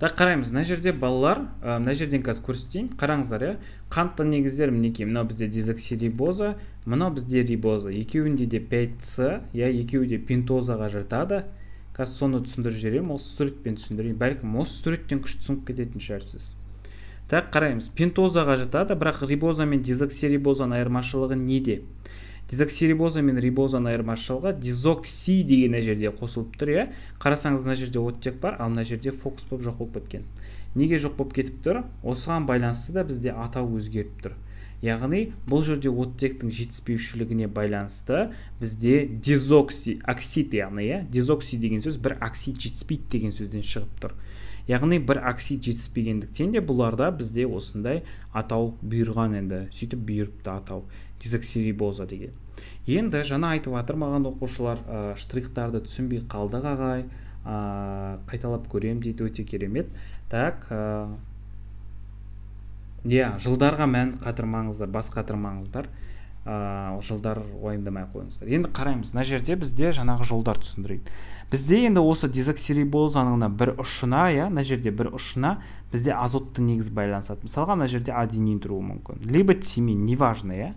Так, қараймыз. Мына жерде балалар, мына жерден қазір көрсетейін. Қараңыздар, иә. Қантты негіздер мінекей, мынау бізде дезоксирибоза, мынау бізде рибоза. Екеуінде де 5С, иә, екеуі де пентозаға жатады. Қазір соны түсіндіріп жіберемін, осы суретпен түсіндірейін. Бәлкім осы суреттен күшті түсініп кететін шығарсыз. Так, қараймыз. Пентозаға жатады, бірақ рибоза мен дезоксирибозаның айырмашылығы неде? Дезоксирибоза мен рибозаның айырмашылығы дезокси деген мына жерде қосылып тұр, иә. Қарасаңыз, мына жерде оттек бар, ал мына жерде фокус болып жоқ болып кеткен. Неге жоқ болып кетіп тұр? Осыған байланысты да бізде атау өзгеріп тұр. Яғни бұл жерде оттектің жетіспеушілігіне байланысты бізде дезокси оксид, яғни, иә, дезокси деген сөз бір оксид жетіспейді деген сөзден шығып тұр. Яғни бір оксид жетіспегендіктен де бұларда бізде осындай атау бұйырған енді. Сөйтіп бұйырыпты атау дезоксирибоза деген. Енді жаңа айтып жатыр маған оқушылар, штрихтарды түсінбей қалдық ағай, қайталап көрем дейді, өте керемет. Так, иә, жылдарға мән қатырмаңыздар, бас қатырмаңыздар, жылдар уайымдамай қойыңыздар. Енді қараймыз, мына жерде бізде жаңағы жолдар түсіндірейін. Бізде енді осы дезоксирибозаның бір ұшына, иә, мына жерде бір ұшына бізде азотты негіз байланысады. Мысалға, мына жерде аденин тұруы мүмкін, либо тимин, неважно, иә.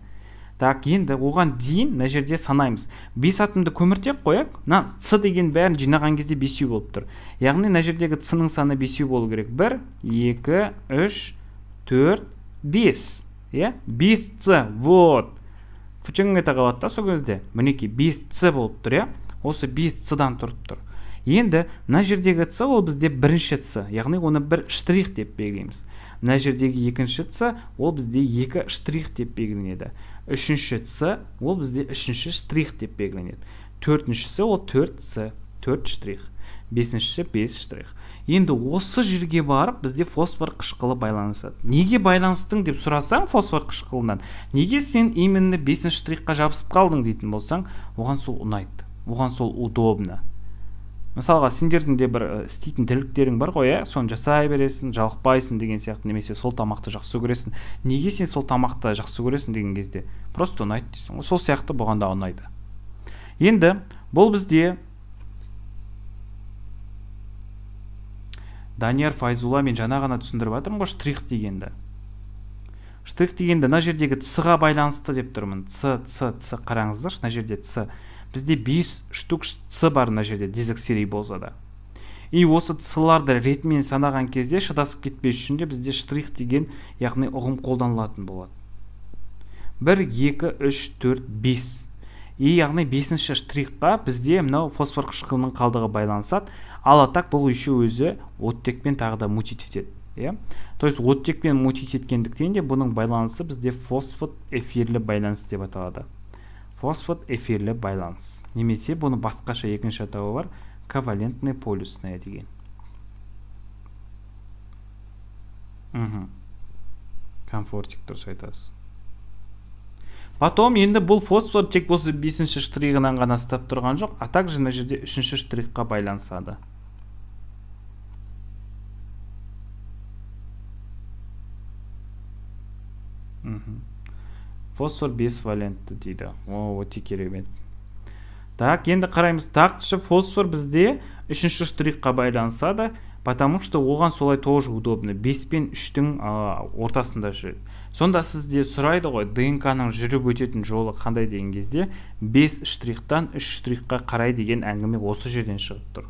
Так, енді оған дейін мына жерде санаймыз. 5 атомды көміртек қояйық. Мына С деген бәрін жинаған кезде 5 болып тұр. Яғни мына жердегі С-ның саны 5 болу керек. 1, 2, 3, 4, 5. Иә? 5 С. Вот. Фчң ете қалады да сол кезде. Мінекей 5 С болып тұр, иә? Осы 5 С-дан тұрып тұр. Енді мына жердегі С ол бізде бірінші С, яғни оны бір штрих деп белгілейміз. Мына жердегі екінші С ол бізде екі штрих деп белгіленеді. Үшінші С ол бізде үшінші штрих деп белгіленеді. Төртіншісі ол 4 С, 4 штрих. Бесіншісі 5 штрих. Енді осы жерге барып бізде фосфор қышқылы байланысады. Неге байланыстың деп сұрасаң фосфор қышқылынан, неге сен именно 5 штрихқа жабысып қалдың дейтін болсаң, оған сол ұнайды, оған сол удобно. Мысалға, сендердің де бір істейтін тірліктерің бар ғой, иә, соны жасай бересің, жалықпайсың деген сияқты, немесе сол тамақты жақсы көресің. Неге сен сол тамақты жақсы көресің деген кезде просто ұнайды дейсің ғой. Сол сияқты бұған да ұнайды. Енді бұл бізде Данияр Файзулла, мен жаңа ғана түсіндіріп жатырмын ғой штрих дегенді. Штрих дегенді мына жердегі С-ға байланысты деп тұрмын. С, С, С, қараңыздаршы, мына жерде С. Бізде 5 штук С бар мына жерде дезоксирибозада. И осы С-ларды ретімен санаған кезде шатасып кетпес үшін де бізде штрих деген, яғни ұғым қолданылатын болады. 1, 2, 3, 4, 5. И яғни бесінші штрихқа бізде мынау фосфор қышқылының қалдығы байланысады. Ал а так бұл еще өзі оттекпен тағы да мутить етеді. Иә? То есть оттекпен мутить еткендіктен де бұның байланысы бізде фосфат эфирлі байланыс деп аталады. Фосфат эфирлі байланыс. Немесе бұны басқаша екінші атауы бар, ковалентный полюсная деген. Комфортик дұрыс айтасыз. Потом енді бұл фосфор тек осы бесінші штрихынан ғана ұстап тұрған жоқ, а также мына жерде үшінші штрихқа байланысады. Фосфор 5 валентті дейді. О, өте керемет. Так, енді қараймыз. Так, фосфор бізде үшінші штрихқа байланысады, потому что оған солай тоже удобно. 5 пен 3-тің ортасында жүреді. Сонда сізде сұрайды ғой, ДНК-ның жүріп өтетін жолы қандай деген кезде 5 штрихтан 3 штрихқа қарай деген әңгіме осы жерден шығып тұр.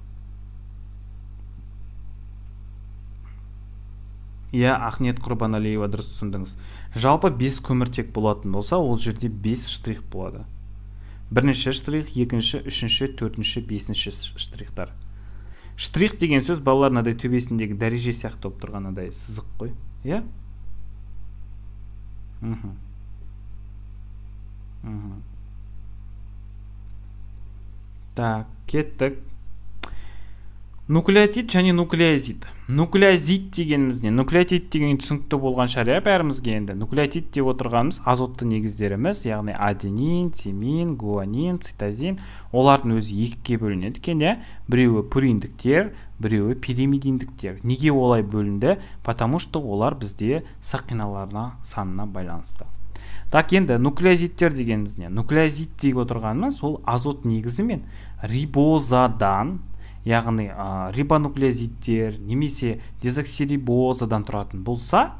Иә, Ақниет Құрбаналиева, дұрыс түсіндіңіз. Жалпы 5 көміртек болатын болса, ол жерде 5 штрих болады. Бірінші штрих, екінші, үшінші, төртінші, бесінші штрихтар. Штрих деген сөз балалар мынадай төбесіндегі дәреже сияқты болып тұрған мынадай сызық қой. Иә? Так, кеттік. Нуклеотид және нуклеозид. Нуклеозид дегеніміз не? Нуклеотид деген түсінікті болған шығар, иә, бәрімізге енді. Нуклеотид деп отырғанымыз азотты негіздеріміз, яғни аденин, тимин, гуанин, цитозин. Олардың өзі екіге бөлінеді екен, иә. Біреуі пуриндіктер, біреуі пиримидиндіктер. Неге олай бөлінді? Потому что олар бізде сақиналарына санына байланысты. Так, енді нуклеозидтер дегеніміз не? Нуклеозид деп отырғанымыз ол азот негізі мен рибозадан, яғни рибонуклеозидтер немесе дезоксирибозадан тұратын болса,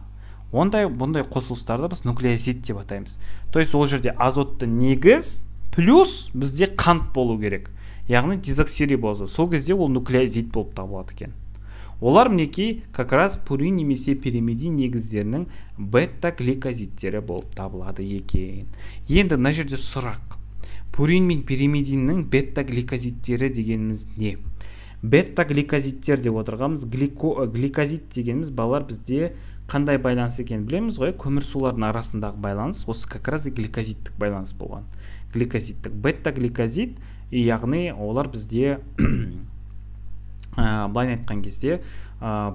ондай бұндай қосылыстарды біз нуклеозид деп атаймыз. То есть ол жерде азотты негіз плюс бізде қант болу керек, яғни дезоксирибоза. Сол кезде ол нуклеозид болып табылады екен. Олар мінекей как раз пурин немесе пиримидин негіздерінің бета-гликозидтері болып табылады екен. Енді мына жерде сұрақ. Пурин мен пиримидиннің бета-гликозидтері дегеніміз не? Бета-гликозидтер деп отырғанымыз, гликозид дегеніміз балалар бізде қандай байланыс екенін білеміз ғой, көмірсулардың арасындағы байланыс, осы как раз и гликозидтік байланыс болған. Гликозидтік бета-гликозид, яғни олар бізде былай айтқан кезде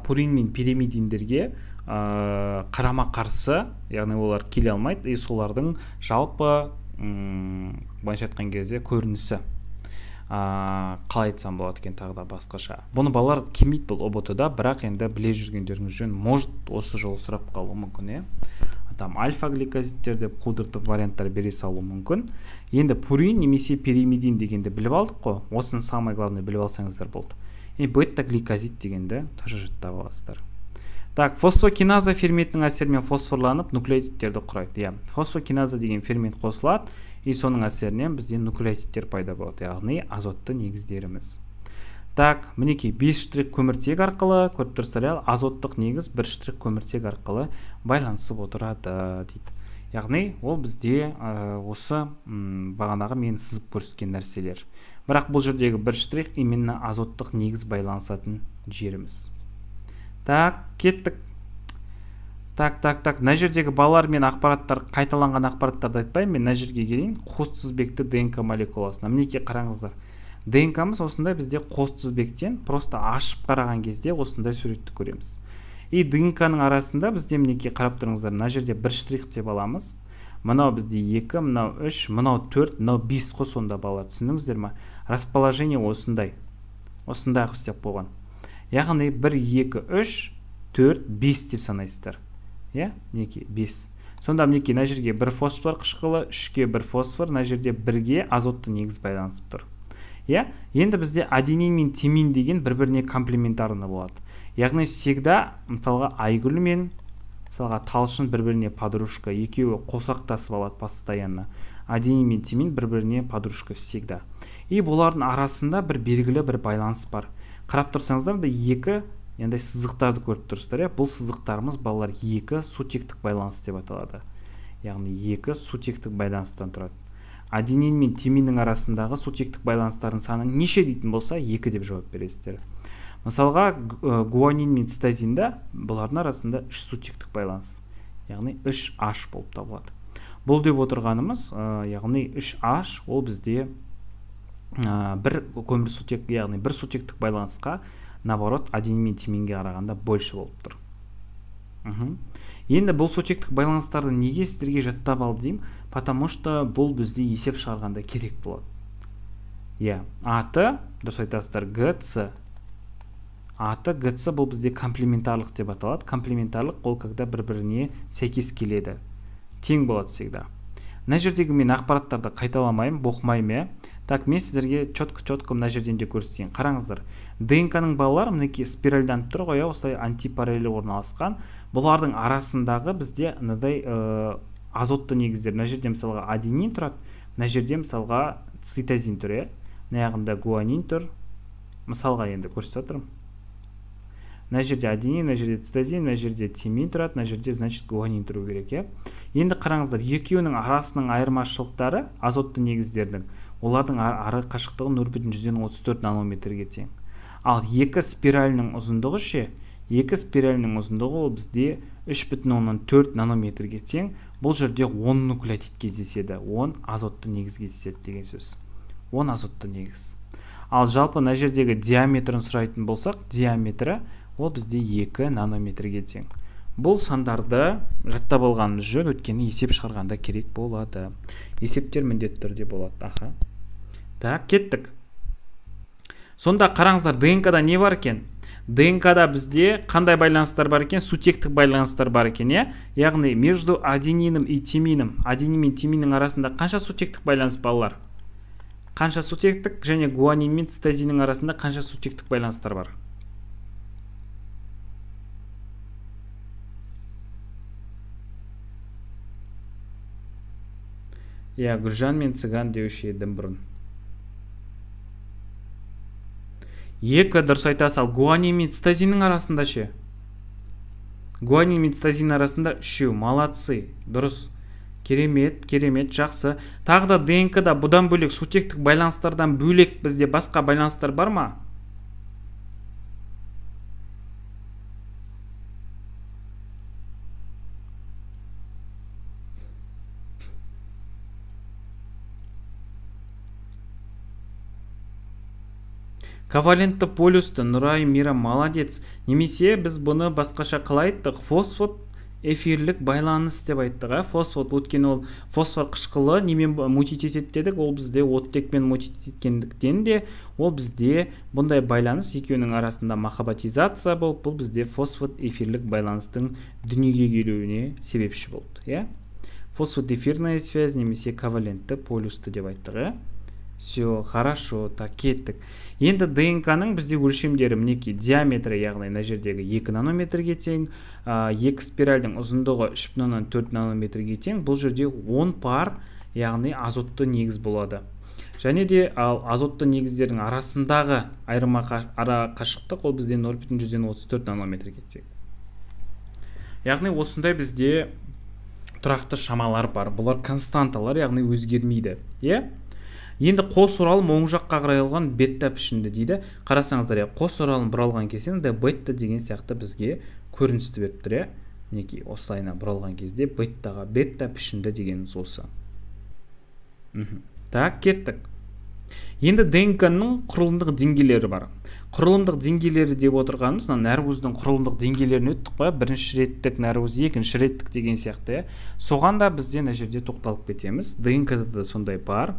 пурин мен пиримидиндерге қарама қарсы, яғни олар келе алмайды, и солардың жалпы былайша айтқан кезде көрінісі. Қалай айтсам болады екен тағы да басқаша. Бұны балалар келмейді бұл ҰБТ-да, бірақ енді біле жүргендеріңіз жөн, может осы жолы сұрап қалуы мүмкін, иә. Там альфа-гликозидтер деп қудыртып варианттар бере салуы мүмкін. Енді пурин немесе пиримидин дегенді біліп алдық қой, осыны самое главное біліп алсаңыздар болды. И бета-гликозид дегенді тоже жаттап аласыздар. Так, фосфокиназа ферментінің әсерімен фосфорланып нуклеотидтерді құрайды. Иә, фосфокиназа деген фермент қосылады, и соның әсерінен бізде нуклеотидтер пайда болады, яғни азотты негіздеріміз. Так, мінекей 5 штрих көміртек арқылы көріп тұрсыздар, иә, азоттық негіз 1 штрих көміртек арқылы байланысып отырады дейді. Яғни ол бізде осы бағанағы мен сызып көрсеткен нәрселер. Бірақ бұл жердегі 1 штрих именно азоттық негіз байланысатын жеріміз. Так, кеттік. Так, так, так. Мына жердегі балалар мен ақпараттар, қайталанған ақпараттарды айтпаймын. Мен мына жерге келейін. Қос тізбекті ДНК молекуласына. Мінекей қараңыздар. ДНК-мыз осындай бізде қос тізбектен, просто ашып қараған кезде осындай суретті көреміз. И ДНК-ның арасында бізде мінекей қарап тұрыңыздар, мына жерде бір штрих деп аламыз. Мынау бізде 2, мынау 3, мынау 4, мынау 5 қой сонда балалар, түсіндіңіздер ма? Расположение осындай. Осындай қылып істеп қойған. Яғни 1, 2, 3, 4, 5 деп санайсыздар. Иә, мінекей 5. Сонда мінекей мына жерге бір фосфор қышқылы, 3-ке бір фосфор, мына жерде 1-ге азотты негіз байланысып тұр. Иә, енді бізде аденин мен тимин деген бір-біріне комплементарны болады. Яғни всегда мысалға Айгүл мен мысалға Талшын бір-біріне подружка, екеуі қосақтасып алады постоянно. Аденин мен тимин бір-біріне подружка всегда. И бұлардың арасында бір белгілі бір байланыс бар. Қарап тұрсаңыздар да екі енді сызықтарды көріп тұрсыздар, иә? Бұл сызықтарымыз балалар екі сутектік байланыс деп аталады. Яғни екі сутектік байланыстан тұрады. Аденин мен тиминнің арасындағы сутектік байланыстардың саны неше дейтін болса, 2 деп жауап бересіздер. Мысалға, гуанин мен цитозинда бұлардың арасында 3 сутектік байланыс, яғни 3H болып табылады. Бұл деп отырғанымыз, яғни 3H ол бізде бір көмірсутек, яғни бір сутектік байланысқа наоборот аденин мен тиминге қарағанда больше болып тұр. Енді бұл сутектік байланыстарды неге сіздерге жаттап ал деймін? Потому что бұл бізде есеп шығарғанда керек болады. Иә, аты, дұрыс айтасыздар, ГЦ. Аты ГЦ бұл бізде комплементарлық деп аталады. Комплементарлық ол когда бір-біріне сәйкес келеді. Тең болады всегда. Мына жердегі мен ақпараттарды қайталамаймын, боқмаймын, иә. Так, мен сіздерге четко-четко мына жерден де көрсетейін. Қараңыздар, ДНК-ның балалары мінекей спиральданып тұр ғой, осылай антипараллель орналасқан. Бұлардың арасындағы бізде мынадай азотты негіздер. Мына жерде мысалға аденин тұрады, мына жерде мысалға цитозин тұр, иә. Мына жағында гуанин тұр. Мысалға енді көрсетіп отырмын. Мына жерде аденин, мына жерде цитозин, мына жерде тимин тұрады, мына жерде, значит, гуанин тұру керек, иә. Енді қараңыздар, екеуінің арасының айырмашылықтары азотты негіздердің, олардың ара қашықтығы 0,34 нанометрге тең. Ал екі спиралінің ұзындығы ше, екі спиралінің ұзындығы ол бізде 3,4 нанометрге тең. Бұл жерде 10 нуклеотид кездеседі, 10 азотты негіз кездеседі деген сөз. 10 азотты негіз. Ал жалпы мына жердегі диаметрін сұрайтын болсақ, диаметрі ол бізде 2 нанометрге тең. Бұл сандарды жаттап алғанымыз жөн, өйткені есеп шығарғанда керек болады. Есептер міндетті түрде болады. Аха. Так, кеттік. Сонда қараңыздар, ДНК-да не бар екен? ДНК-да бізде қандай байланыстар бар екен? Сутектік байланыстар бар екен, иә? Яғни между аденином и тимином, аденин мен тиминнің арасында қанша сутектік байланыс, балалар? Қанша сутектік және гуанин мен цитозиннің арасында қанша сутектік байланыстар бар? Иә, Гүлжан мен Цыган деуші едім бұрын. 2, дұрыс айтасыз. Ал гуанин мен цитозиннің арасында ше? Гуанин мен цитозиннің арасында 3. Молодцы, дұрыс. Керемет, керемет, жақсы. Тағы да ДНК-да бұдан бөлек сутектік байланыстардан бөлек бізде басқа байланыстар бар ма? Ковалентті полюсті, Нұрай, Мира, молодец. Немесе біз бұны басқаша қалай айттық? Фосфат эфирлік байланыс деп айттық, ә? Фосфат, өйткені ол фосфор қышқылы немен мутить етеді дедік, ол бізде оттекпен мутить еткендіктен де ол бізде бұндай байланыс екеуінің арасында махаббатизация болып, бұл бізде фосфат эфирлік байланыстың дүниеге келуіне себепші болды, иә? Фосфат эфирная связь немесе ковалентті полюсті деп айттық, иә? Все, хорошо, так, кеттік. Енді ДНК-ның бізде өлшемдері мінекей диаметрі, яғни мына жердегі 2 нанометрге тең, екі спиральдің ұзындығы 3,4 нанометрге тең. Бұл жерде 10 пар, яғни азотты негіз болады. Және де ал азотты негіздердің арасындағы айырма ара қашықтық ол бізде 0,34 нанометрге тең. Яғни осындай бізде тұрақты шамалар бар. Бұлар константалар, яғни өзгермейді, иә? Енді қос оралым оң жаққа қарай алған бетта пішінді дейді. Қарасаңыздар, иә, қос оралым бұралған кезде мындай бетта деген сияқты бізге көріністі беріп тұр, иә. Мінекей осылайына бұралған кезде беттаға бетта пішінді дегеніміз осы. Так, кеттік. Енді ДНК-ның құрылымдық деңгейлері бар. Құрылымдық деңгейлері деп отырғанымыз, мына нәруыздың құрылымдық деңгейлерін өттік қой, бірінші реттік нәруыз, екінші реттік деген сияқты, иә. Соған да бізде мына жерде тоқталып кетеміз. ДНК-да да сондай бар.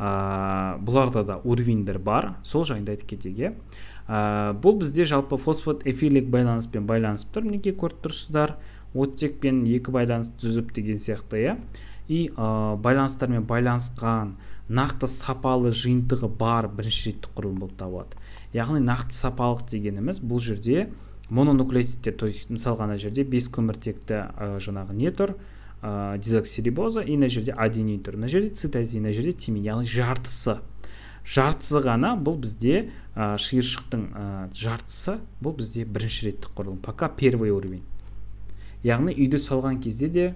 Бұларда да уровеньдер бар, сол жайында айтып кетейік, иә. Бұл бізде жалпы фосфат эфирлік байланыспен байланысып тұр, мінекей көріп тұрсыздар, оттекпен екі байланыс түзіп деген сияқты, иә. И байланыстармен байланысқан нақты сапалы жиынтығы бар бірінші реттік құрылым болып табылады. Яғни нақты сапалық дегеніміз бұл жерде мононуклеотидтер, то есть мысалға ана жерде 5 көміртекті жаңағы не тұр, дезоксирибоза, и мына жерде аденин тұр, мына жерде цитозин, мына жерде тимин, яғни жартысы. Жартысы ғана бұл бізде шиыршықтың жартысы, бұл бізде бірінші реттік құрылым, пока первый уровень. Яғни үйді салған кезде де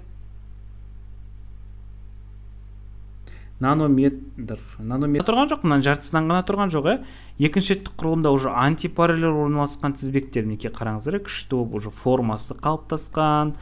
Нанометр, нанометр тұрған жоқ, мынаның жартысынан ғана тұрған жоқ, иә. Екінші реттік құрылымда уже антипараллель орналасқан тізбектер, мінекей, қараңыздар, күшті болып уже формасы қалыптасқан.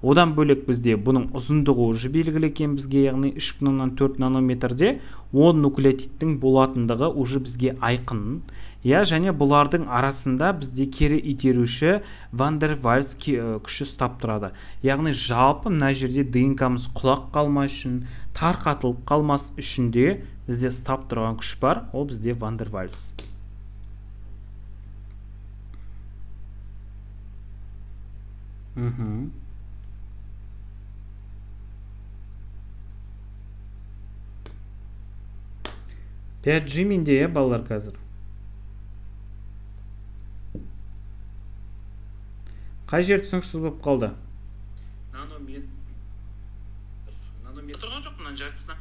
Одан бөлек бізде бұның ұзындығы уже белгілі екен бізге, яғни 3,4 нанометрде 10 нуклеотидтің болатындығы уже бізге айқын. Иә, және бұлардың арасында бізде кері итеруші Ван дер Вальс күші ұстап тұрады. Яғни жалпы мына жерде ДНК-мыз құлап қалмас үшін, тарқатылып қалмас үшін де бізде ұстап тұрған күш бар, ол бізде Ван дер Вальс. 5G менде, иә, балалар, қазір. Қай жер түсініксіз болып қалды? Нанометр. Нанометр тұрған жоқ, мынаның жартысына.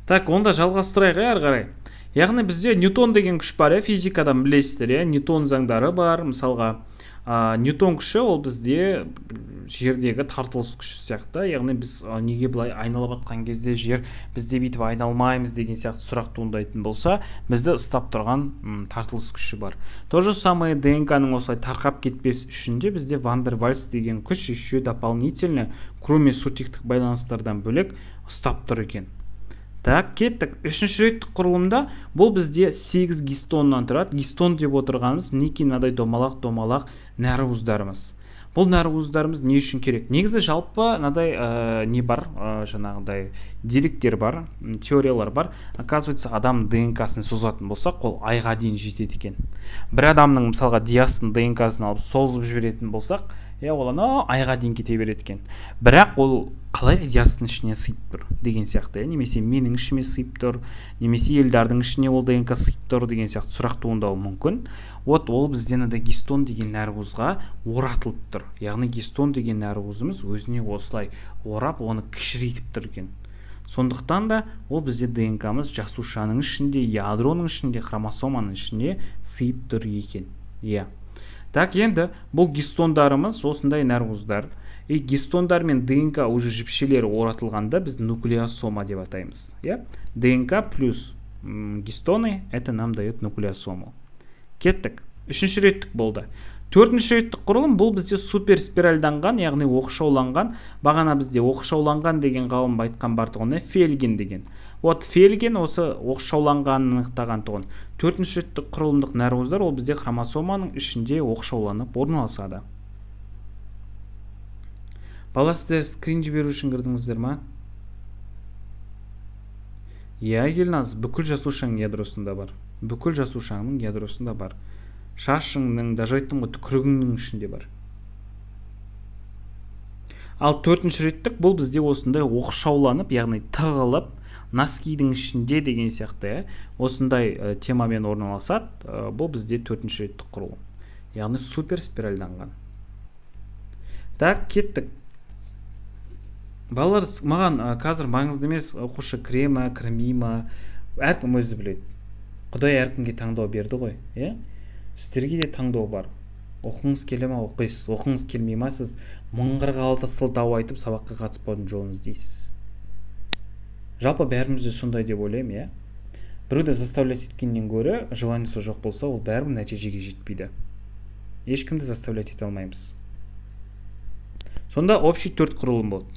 Так, онда жалғастырайық, иә, ары қарай. Яғни бізде Ньютон деген күш бар, иә, физикадан білесіздер, иә, Ньютон заңдары бар, мысалға, Ньютон күші ол бізде жердегі тартылыс күші сияқты, яғни біз неге былай айналып атқан кезде жер бізде бүйтіп айналмаймыз деген сияқты сұрақ туындайтын болса, бізді ұстап тұрған тартылыс күші бар. То же самое ДНК-ның осылай тарқап кетпес үшін де бізде Ван дер Вальс деген күш еще дополнительно, кроме сутектік байланыстардан бөлек, ұстап тұр екен. Так, кеттік. Үшінші реттік құрылымда бұл бізде 8 гистоннан тұрады. Гистон деп отырғанымыз мінекей мынадай домалақ-домалақ нәруыздарымыз. Бұл нәруыздарымыз не үшін керек? Негізі жалпы мынадай не бар, жаңағыдай деректер бар, теориялар бар. Оказывается, адам ДНК-сын созатын болсақ, ол айға дейін жетеді екен. Бір адамның, мысалға, Диастың ДНК-сын алып созып жіберетін болсақ, иә, ол анау айға дейін кете береді екен. Бірақ ол қалай Диастың ішіне сыйып тұр деген сияқты, иә, немесе менің ішіме сыйып тұр, немесе Елдардың ішіне ол ДНК сыйып тұр деген сияқты сұрақ туындауы мүмкін. Вот ол бізде мынандай гистон деген нәруызға оратылып тұр. Яғни гистон деген нәруызымыз өзіне осылай орап, оны кішірейтіп тұр екен. Сондықтан да ол бізде ДНК-мыз жасушаның ішінде, ядроның ішінде, хромосоманың ішінде сыйып тұр екен. Иә. Так, енді бұл гистондарымыз осындай нәруыздар. И гистондар мен ДНК уже жіпшелері оратылғанда біз нуклеосома деп атаймыз. Иә? ДНК плюс гистоны, это нам дает нуклеосому. Кеттік. Үшінші реттік болды. Төртінші реттік құрылым бұл бізде суперспиральданған, яғни оқшауланған. Бағана бізде оқшауланған деген ғалым айтқан бар тұғын, Фельген деген. Вот Фельген осы оқшауланғанын анықтаған тұғын. Төртінші реттік құрылымдық нәруыздар ол бізде хромосоманың ішінде оқшауланып орналасады. Бала, сіздер скрин жіберу үшін кірдіңіздер ма? Иә, Елназ, бүкіл жасушаның ядросында бар. Бүкіл жасушаның ядросында бар. Шашыңның, даже айттым ғой, түкірігіңнің ішінде бар. Ал төртінші реттік бұл бізде осындай оқшауланып, яғни тығылып, носкидің ішінде деген сияқты, иә, осындай темамен орналасады. Бұл бізде төртінші реттік құрылым, яғни суперспиральданған. Так, кеттік. Балалар, маған қазір маңызды емес, оқушы кіре ма, кірмей ма, әркім өзі біледі. Құдай әркімге таңдау берді ғой, иә? Сіздерге де таңдау бар. Оқығыңыз келе ма, оқисыз. Оқығыңыз келмей ма, сіз 1046 сылтау айтып сабаққа қатыспаудың жолын іздейсіз. Жалпы бәріміз де сондай деп ойлаймын, иә? Біреуді заставлять еткеннен гөрі желаниесі жоқ болса, ол бәрібір нәтижеге жетпейді. Ешкімді заставлять ете алмаймыз. Сонда общий 4 құрылым болды.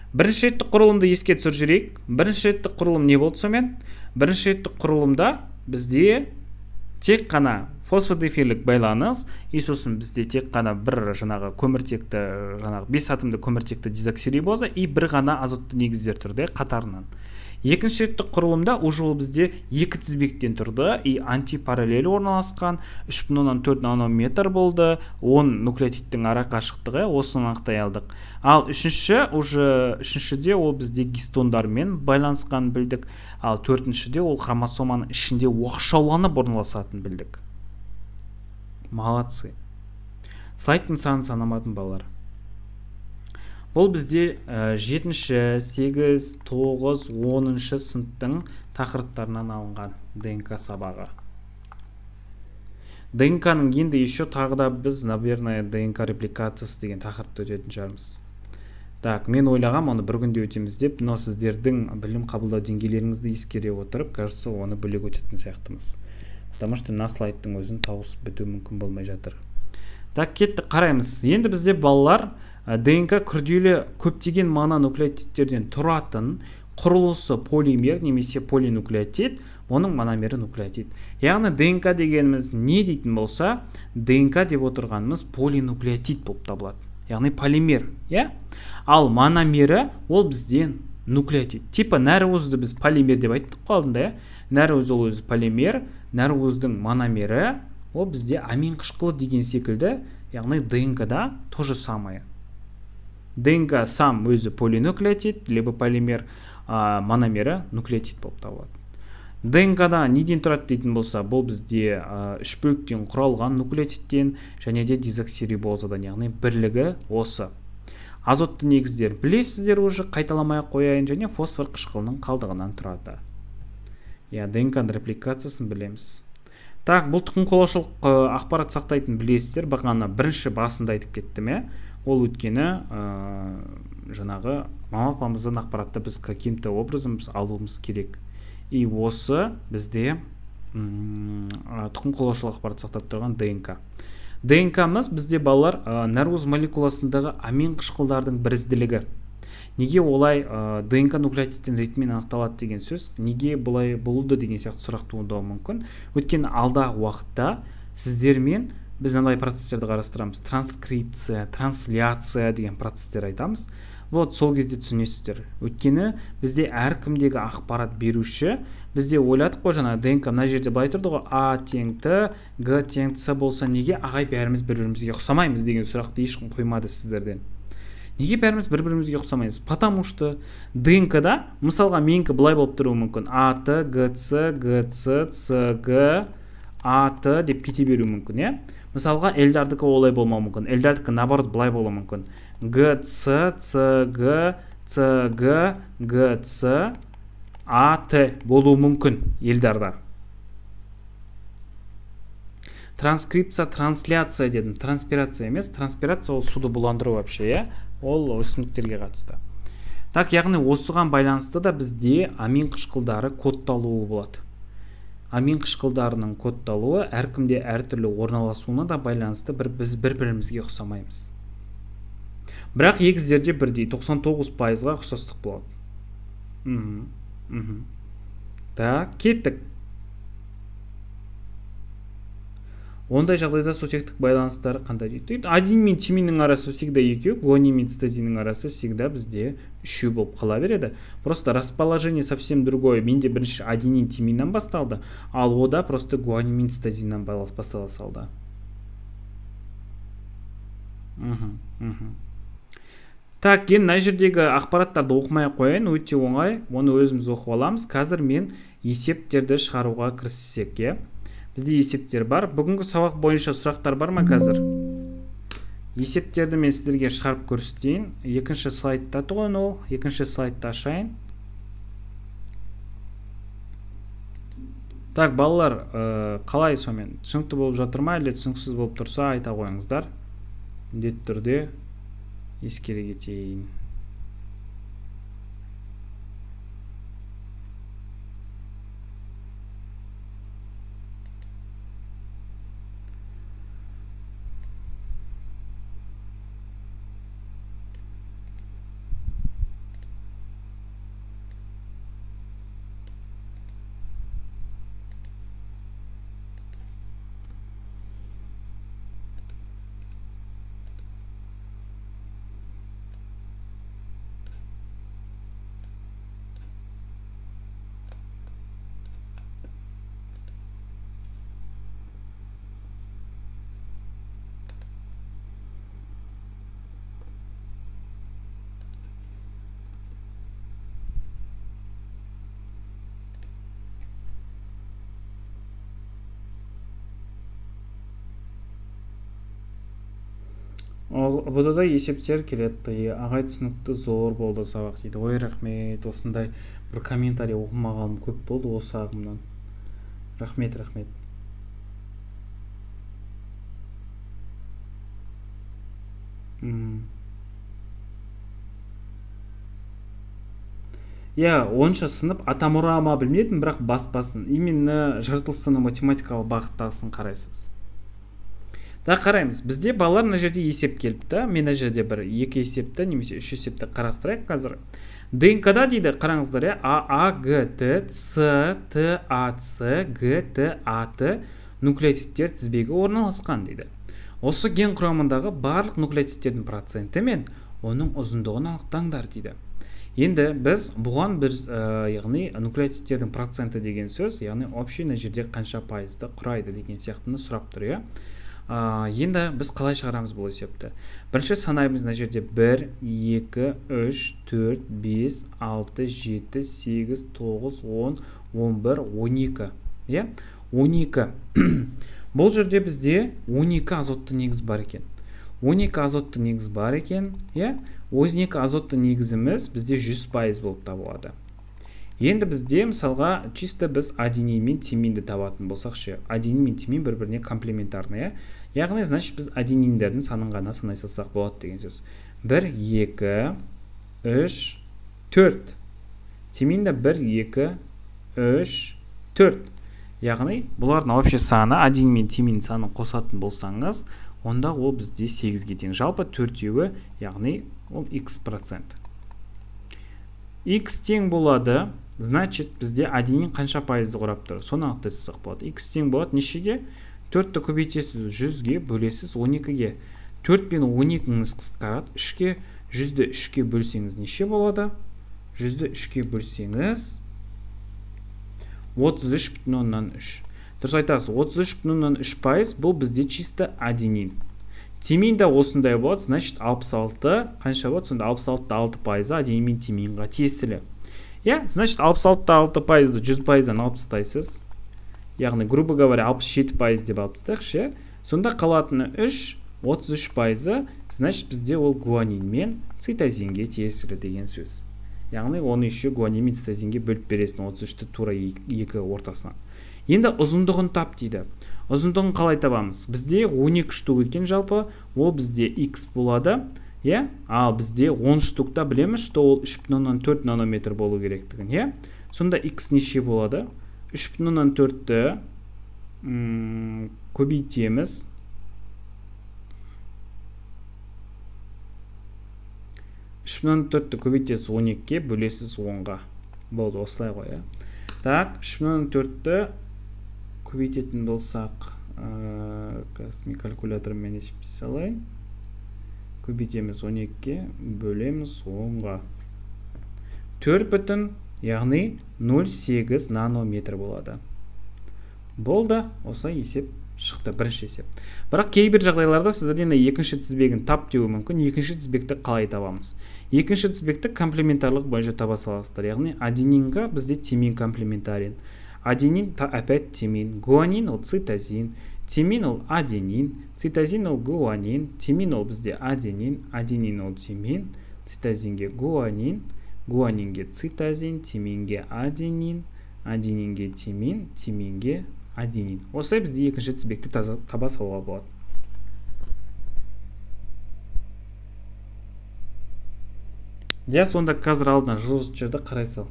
Бірінші реттік құрылымды еске түсіріп жіберейік. Бірінші реттік құрылым не болды сонымен? Бірінші реттік құрылымда бізде тек қана фосфодиэфирлік байланыс, и сосын бізде тек қана бір жаңағы көміртекті, жаңағы 5 атомды көміртекті дезоксирибоза и бір ғана азотты негіздер тұрды қатарынан. Екінші реттік құрылымда уже ол бізде екі тізбектен тұрды и антипараллель орналасқан, 3,4 нанометр болды, 10 нуклеотидтің ара қашықтығы, осыны анықтай алдық. Ал үшінші, уже үшіншіде ол бізде гистондармен байланысқанын білдік, ал төртіншіде ол хромосоманың ішінде оқшауланып орналасатынын білдік. Молодцы. Слайдтың санын санамадым, балалар. Бұл бізде 7-ші, 8, 9, 10-шы сыныптың тақырыптарынан алынған ДНК сабағы. ДНК-ның енді еще тағы да біз, наверное, ДНК репликациясы деген тақырыпты өтетін шығармыз. Так, мен ойлағам, оны бір күнде өтеміз деп, но сіздердің білім қабылдау деңгейлеріңізді ескере отырып, кажется, оны бөлек өтетін сияқтымыз. Потому что мына слайдтың өзін тауысып біту мүмкін болмай жатыр. Так, кеттік, қараймыз. Енді бізде балалар ДНК күрделі көптеген мононуклеотидтерден тұратын, құрылысы полимер немесе полинуклеотид, оның мономері нуклеотид. Яғни ДНК дегеніміз не дейтін болса, ДНК деп отырғанымыз полинуклеотид болып табылады. Яғни полимер, иә? Ал мономері ол бізде нуклеотид. Типа нәруызды біз полимер деп айттық қой алдында, иә? Нәруыз ол өзі полимер, нәруыздың мономері ол бізде амин қышқылы деген секілді, яғни ДНК-да то же самое. ДНК сам өзі полинуклеотид, либо полимер, мономері нуклеотид болып табылады. ДНК-да неден тұрады дейтін болса, бұл бізде үш бөліктен құралған нуклеотидтен және де дезоксирибозадан, яғни бірлігі осы. Азотты негіздер білесіздер уже, қайталамай ақ қояйын, және фосфор қышқылының қалдығынан тұрады. Иә, ДНК-ның репликациясын білеміз. Так, бұл тұқым қуалаушылық ақпарат сақтайтын білесіздер, бағана бірінші басында айтып кеттім, иә. Ол өйткені жаңағы мама папамыздан ақпаратты біз каким-то образом біз алуымыз керек. И осы бізде тұқым қуалаушылық ақпарат сақтап тұрған ДНК. ДНК-мыз бізде балалар нәруыз молекуласындағы амин қышқылдардың бірізділігі. Неге олай ДНК нуклеотидтен ретімен анықталады деген сөз, неге бұлай болды деген сияқты сұрақ туындауы мүмкін. Өйткені алдағы уақытта сіздермен біз мынандай процесстерді қарастырамыз. Транскрипция, трансляция деген процесстер айтамыз. Вот сол кезде түсінесіздер. Өйткені бізде әркімдегі ақпарат беруші, бізде ойладық қой жаңа ДНК мына жерде былай тұрды ғой, А тең Т, Г тең С болса неге ағай бәріміз бір-бірімізге ұқсамаймыз деген сұрақты ешкім қоймады сіздерден. Неге бәріміз бір-бірімізге ұқсамаймыз? Потому что ДНК-да, мысалға, менікі былай болып тұруы мүмкін. А, Т, Г, С, Г, С, С, Г, А, Т деп кете беруі мүмкін, иә? Мысалға, Эльдардікі олай болмауы мүмкін. Эльдардікі наоборот былай болуы мүмкін. Г, С, С, Г, С, Г, Г, С, А, Т болуы мүмкін Эльдарда. Транскрипция, трансляция дедім. Транспирация емес, транспирация ол суды буландыру вообще, иә? Ол өсімдіктерге қатысты. Так, яғни осыған байланысты да бізде амин қышқылдары кодталуы болады. Амин қышқылдарының кодталуы әркімде әртүрлі орналасуына да байланысты біз бір-бірімізге ұқсамаймыз. Бірақ егіздерде бірдей 99%-ға ұқсастық болады. Так, кеттік. Ондай жағдайда сутектік байланыстар қандай дейді? Аденин мен тиминнің арасы всегда екеу, гуанин мен цитозиннің арасы всегда бізде үшеу болып қала береді. Просто расположение совсем другое. Менде бірінші аденин тиминнен басталды, ал ода просто гуанин мен цитозиннен бастала салды. Так, енді мына жердегі ақпараттарды оқымай ақ қояйын, өте оңай, оны өзіміз оқып аламыз. Қазір мен есептерді шығаруға кіріссек, иә? Бізде есептер бар. Бүгінгі сабақ бойынша сұрақтар бар ма қазір? Есептерді мен сіздерге шығарып көрсетейін. Екінші слайдта тұғын ол. Екінші слайдты ашайын. Так, балалар, қалай сонымен? Түсінікті болып жатыр ма, әлде түсініксіз болып тұрса айта қойыңыздар. Міндетті түрде ескере кетейін. Бұда да есептер келеді. Ағай түсінікті, зор болды сабақ дейді. Ой, рахмет, осындай бір комментарий оқымағаным көп болды осы ағымнан. Рахмет, рахмет. Иә, 10-шы сынып атамұра ма, білмедім, бірақ баспасын. Именно жаратылыстану математикалық бағыттағысын қарайсыз. Да, қараймыз. Бізде, балалар, мына жерде есеп келіпті. Мен мына жерде бір екі есепті немесе үш есепті қарастырайық қазір. ДНК-да дейді, қараңыздар, иә, А, А, Г, Т, С, Т, А, С, Г, Т, А, Т нуклеотидтер тізбегі орналасқан дейді. Осы ген құрамындағы барлық нуклеотидтердің проценті мен оның ұзындығын анықтаңдар дейді. Енді біз бұған бір, яғни нуклеотидтердің проценті деген сөз, яғни общий мына жерде қанша пайызды құрайды деген сияқтыны сұрап тұр, иә. Енді біз қалай шығарамыз бұл есепті? Бірінші санаймыз: мына жерде 1, 2, 3, 4, 5, 6, 7, 8, 9, 10, 11, 12. Иә, 12. Бұл жерде бізде 12 азотты негіз бар екен. 12 азотты негіз бар екен, иә? 12 азотты негізіміз бізде 100% болып табылады. Енді бізде, мысалға, чисто біз аденин мен тиминді табатын болсақ ше, аденин мен тимин бір біріне комплементарный, иә? Яғни, значит, біз адениндердің санын ғана санай салсақ болады деген сөз. 1, 2, 3, 4. Тимин де 1, 2, 3, 4. Яғни, бұлардың общий саны, аденин мен тимин санын қосатын болсаңыз, онда ол бізде 8-ге тең. Жалпы төртеуі, яғни ол x процент. X тең болады, значит, бізде аденин қанша пайызды құрап тұр, соны анықтай салсақ болады. X тең болады нешеге? 4-ті көбейтесіз 100-ге, бөлесіз 12-ге. 4 пен 12-ңіз қысқарады 3-ке. 100-ді 3-ке бөлсеңіз неше болады? 100-ді 3-ке бөлсеңіз 33,3. Дұрыс айтасыз, 33,3% бұл бізде чисто аденин. Тимин да осындай болады, значит, 66 қанша болады? Сонда 66,6% аденин мен тиминға тиесілі. Иә, значит, 66,6%-ды 100%-дан алып тастайсыз. Яғни, грубо говоря, 67% деп алып тастайықшы, иә? Сонда қалатыны 3, 33%, значит, бізде ол гуанин мен цитозинге тиесілі деген сөз. Яғни, оны еще гуанин мен цитозинге бөліп бересің, 33-ті тура екі ортасынан. Енді ұзындығын тап дейді. Ұзындығын қалай табамыз? Бізде 12 штук екен жалпы, ол бізде x болады, иә? Ал бізде 10 штукта білеміз, что ол 3,4 нанометр болу керектігін, иә? Сонда x неше болады? 3,4-ті көбейтеміз. 3,4-ті көбейтесіз 12-ге, бөлесіз 10-ға. Болды, осылай ғой, иә? Так, 3,4-ті көбейтетін болсақ, қазір мен калькулятормен есептей салайын. Көбейтеміз 12-ге, бөлеміз 10-ға. 4 бүтін, яғни 0,8 нанометр болады. Болды, осылай есеп шықты, бірінші есеп. Бірақ кейбір жағдайларда сіздерден екінші тізбегін тап деуі мүмкін. Екінші тізбекті қалай табамыз? Екінші тізбекті комплементарлық бойынша таба саласыздар. Яғни аденинға бізде тимин комплементарен. Аденин опять тимин, гуанин ол цитозин, тимин ол аденин, цитозин ол гуанин, тимин ол бізде аденин, аденин ол тимин, цитозинге гуанин, гуанинге цитозин, тиминге аденин, аденинге тимин, тиминге аденин. Осылай бізде екінші тізбекті таба салуға болады. Диас, онда қазір алдына жылжытып жерді қарай сал.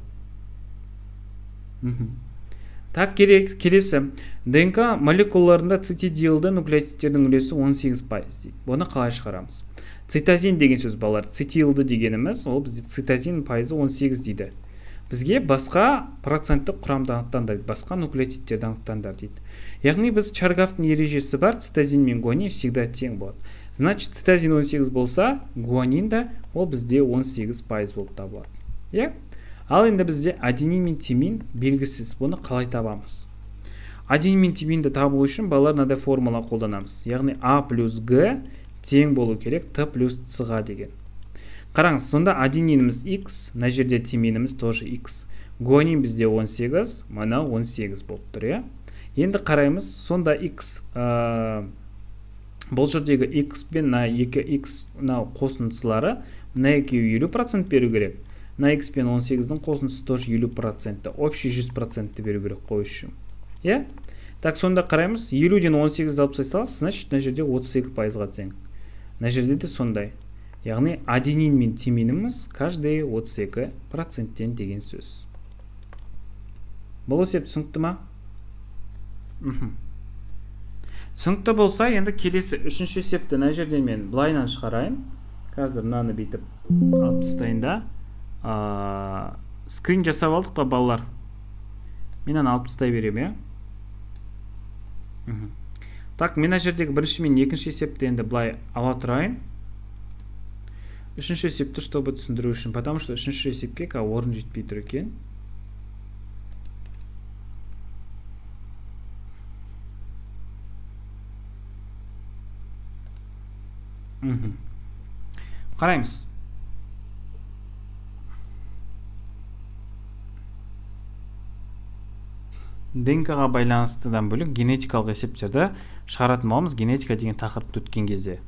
Так, келесі. ДНК молекулаларында цитидилді нуклеотидтердің үлесі 18% дейді. Бұны қалай шығарамыз? Цитозин деген сөз, балалар, цитилді дегеніміз, ол бізде цитозин пайызы 18 дейді. Бізге басқа проценттік құрамды анықтаңдар дейді, басқа нуклеотидтерді анықтаңдар дейді. Яғни біз Чаргафтың ережесі бар, цитозин мен гуанин всегда тең болады. Значит, цитозин 18 болса, гуанин да ол бізде 18% болып табылады. Иә? Ал енді бізде аденин мен тимин белгісіз. Бұны қалай табамыз? Аденин мен тиминді табу үшін, балалар, мынадай формула қолданамыз. Яғни А плюс Г тең болу керек Т плюс С-ға деген. Қараңыз, сонда адениніміз X, мына жерде тиминіміз тоже X. Гуанин бізде 18, мына 18 болып тұр, иә? Енді қараймыз, сонда X, бұл жердегі X пен мына 2X мынау қосындысылары, мына екеуі 50% беру керек. Мына X пен 18-дің қосындысы тоже 50%-ті, общий 100%-ті беру керек қой үшін. Иә? Так, сонда қараймыз, 50-ден 18-ді алып тастай саласыз, значит, мына жерде 32%-ға тең. Мына жерде де сондай. Яғни аденин мен тиминіміз каждый 32%-тен деген сөз. Бұл есеп түсінікті ма? Түсінікті болса, енді келесі үшінші есепті мына жерден мен былайынан шығарайын. Қазір мынаны бүйтіп алып тастайын да. Скрин жасап алдық па, балалар? Мен аны алып тастай беремін, иә? Так, мен мына жердегі бірінші мен екінші есепті енді былай ала тұрайын. Үшінші есепті, чтобы түсіндіру үшін, потому что үшінші есепке қазір орын жетпей тұр екен. Қараймыз. ДНК-ға байланыстыдан бөлек генетикалық есептерді шығаратын боламыз генетика деген тақырыпты өткен кезде.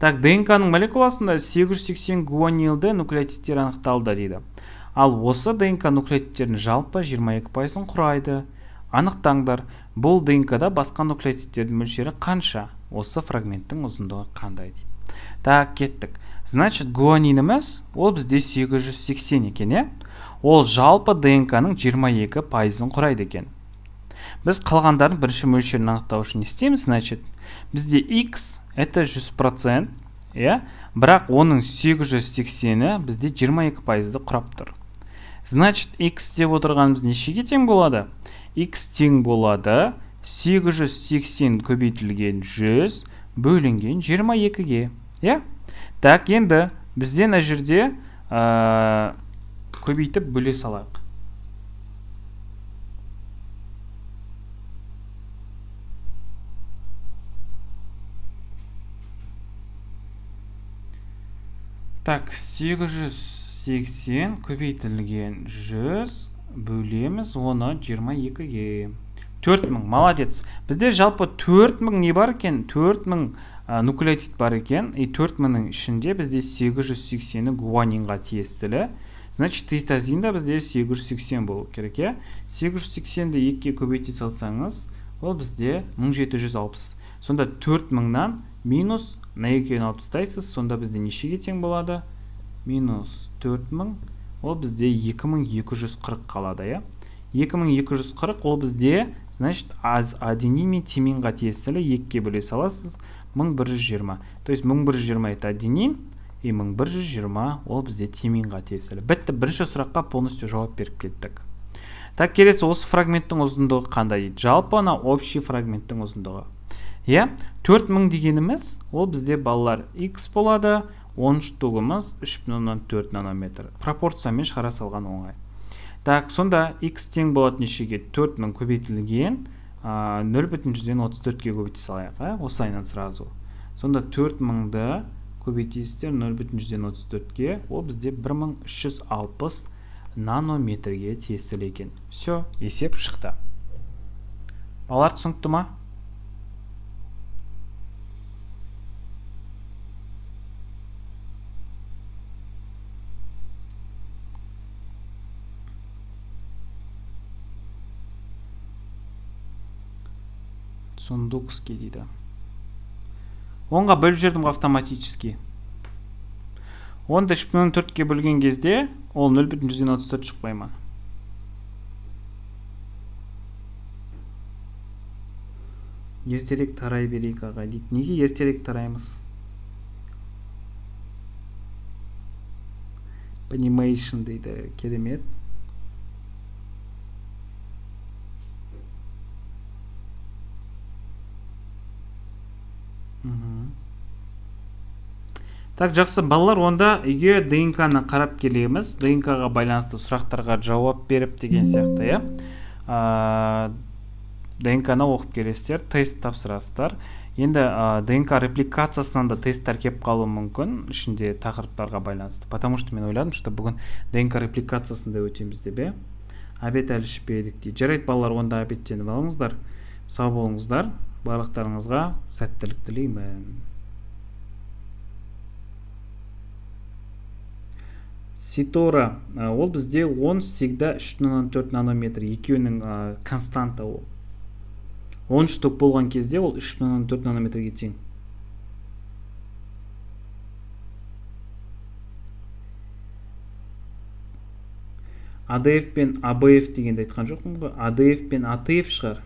Так, ДНК-ның молекуласында 880 гуанилді нуклеотидтер анықталды дейді. Ал осы ДНК нуклеотидтердің жалпы 22%-ын құрайды. Анықтаңдар, бұл ДНК-да басқа нуклеотидтердің мөлшері қанша? Осы фрагменттің ұзындығы қандай дейді. Так, кеттік. Значит, гуаниніміз ол бізде 880 екен, иә? Ол жалпы ДНК-ның 22%-ын құрайды екен. Біз қалғандардың бірінші мөлшерін анықтау үшін не істейміз? Значит, бізде x это 100%, иә? Бірақ оның 880-і бізде 22%-ды құрап тұр. Значит, x деп отырғанымыз нешеге тең болады? X тең болады 880 көбейтілген 100 бөлінген 22-ге, иә? Так, енді бізде мына жерде көбейтіп бөле салайық. Так, 880 көбейтілген 100 бөлеміз оны 22-ге. 4000, молодец. Бізде жалпы 4000 не бар екен? 4000 нуклеотид бар екен. И 4000-ның ішінде бізде 880-і гуанинға тиесілі. Значит, цитозин да бізде 880 болу керек, иә? 880-ді 2-ге көбейте салсаңыз, ол бізде 1760. Сонда 4000-нан минус мына екеуін алып тастайсыз, сонда бізде нешеге тең болады? Минус 4000, ол бізде 2240 қалады, иә? 2240 ол бізде, значит, аз аденин мен тиминға тиесілі 2-ге бөле саласыз, 1120. То есть 1120 это аденин, и 1120 ол бізде тиминға тиесілі. Бітті, бірінші сұраққа полностью жауап беріп кеттік. Так, келесі осы фрагменттің ұзындығы қандай дейді? Жалпы ана общий фрагменттің ұзындығы. Иә, 4000 дегеніміз ол бізде балалар x болады, 10 штугымыз 3,4 нанометр. Пропорциямен шығара салған оңай. Так, сонда x тең болады нешеге? 4000 көбейтілген 0,34-ке көбейте салайық, осылайынан сразу. Сонда 4000-ды көбейтесіздер 0,34-ке, ол бізде 1360 нанометрге тиесілі екен. Все, есеп шықты. Балалар, түсінікті ма? Сундукский дейді. Онға бөліп жібердім ғой автоматически. Онды 3,4-ке бөлген кезде ол 0,34 шықпай ма? Ертерек тарай берейік ағай дейді. Неге ертерек тараймыз? Понимation дейді. Керемет. Так, жақсы, балалар, онда үйге ДНК-ны қарап келеміз. ДНК-ға байланысты сұрақтарға жауап беріп деген сияқты, иә? ДНК-ны оқып келесіздер, тест тапсырасыздар. Енді ДНК репликациясынан да тесттер келіп қалуы мүмкін, ішінде тақырыптарға байланысты. Потому что мен ойладым, что бүгін ДНК репликациясын да өтеміз деп, иә? Обед әлі ішпедік дейді. Жарайды, балалар, онда обедтеніп алыңыздар. Сау болыңыздар. Барлықтарыңызға сәттілік тілеймін. Ситора, ол бізде 10 всегда 3,4 нанометр, екеуінің константа ол. 10 штук болған кезде ол 3,4 нанометрге тең. АДФ пен АБФ дегенді айтқан жоқпын ғой. АДФ пен АТФ шығар.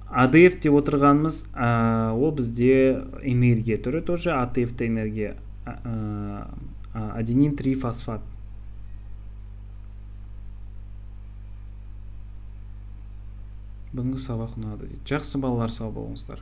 АДФ деп отырғанымыз ол бізде энергия түрі тоже. АТФ та энергия, аденин трифосфат. Бүгінгі сабақ ұнады дейді. Жақсы, балалар, сау болыңыздар.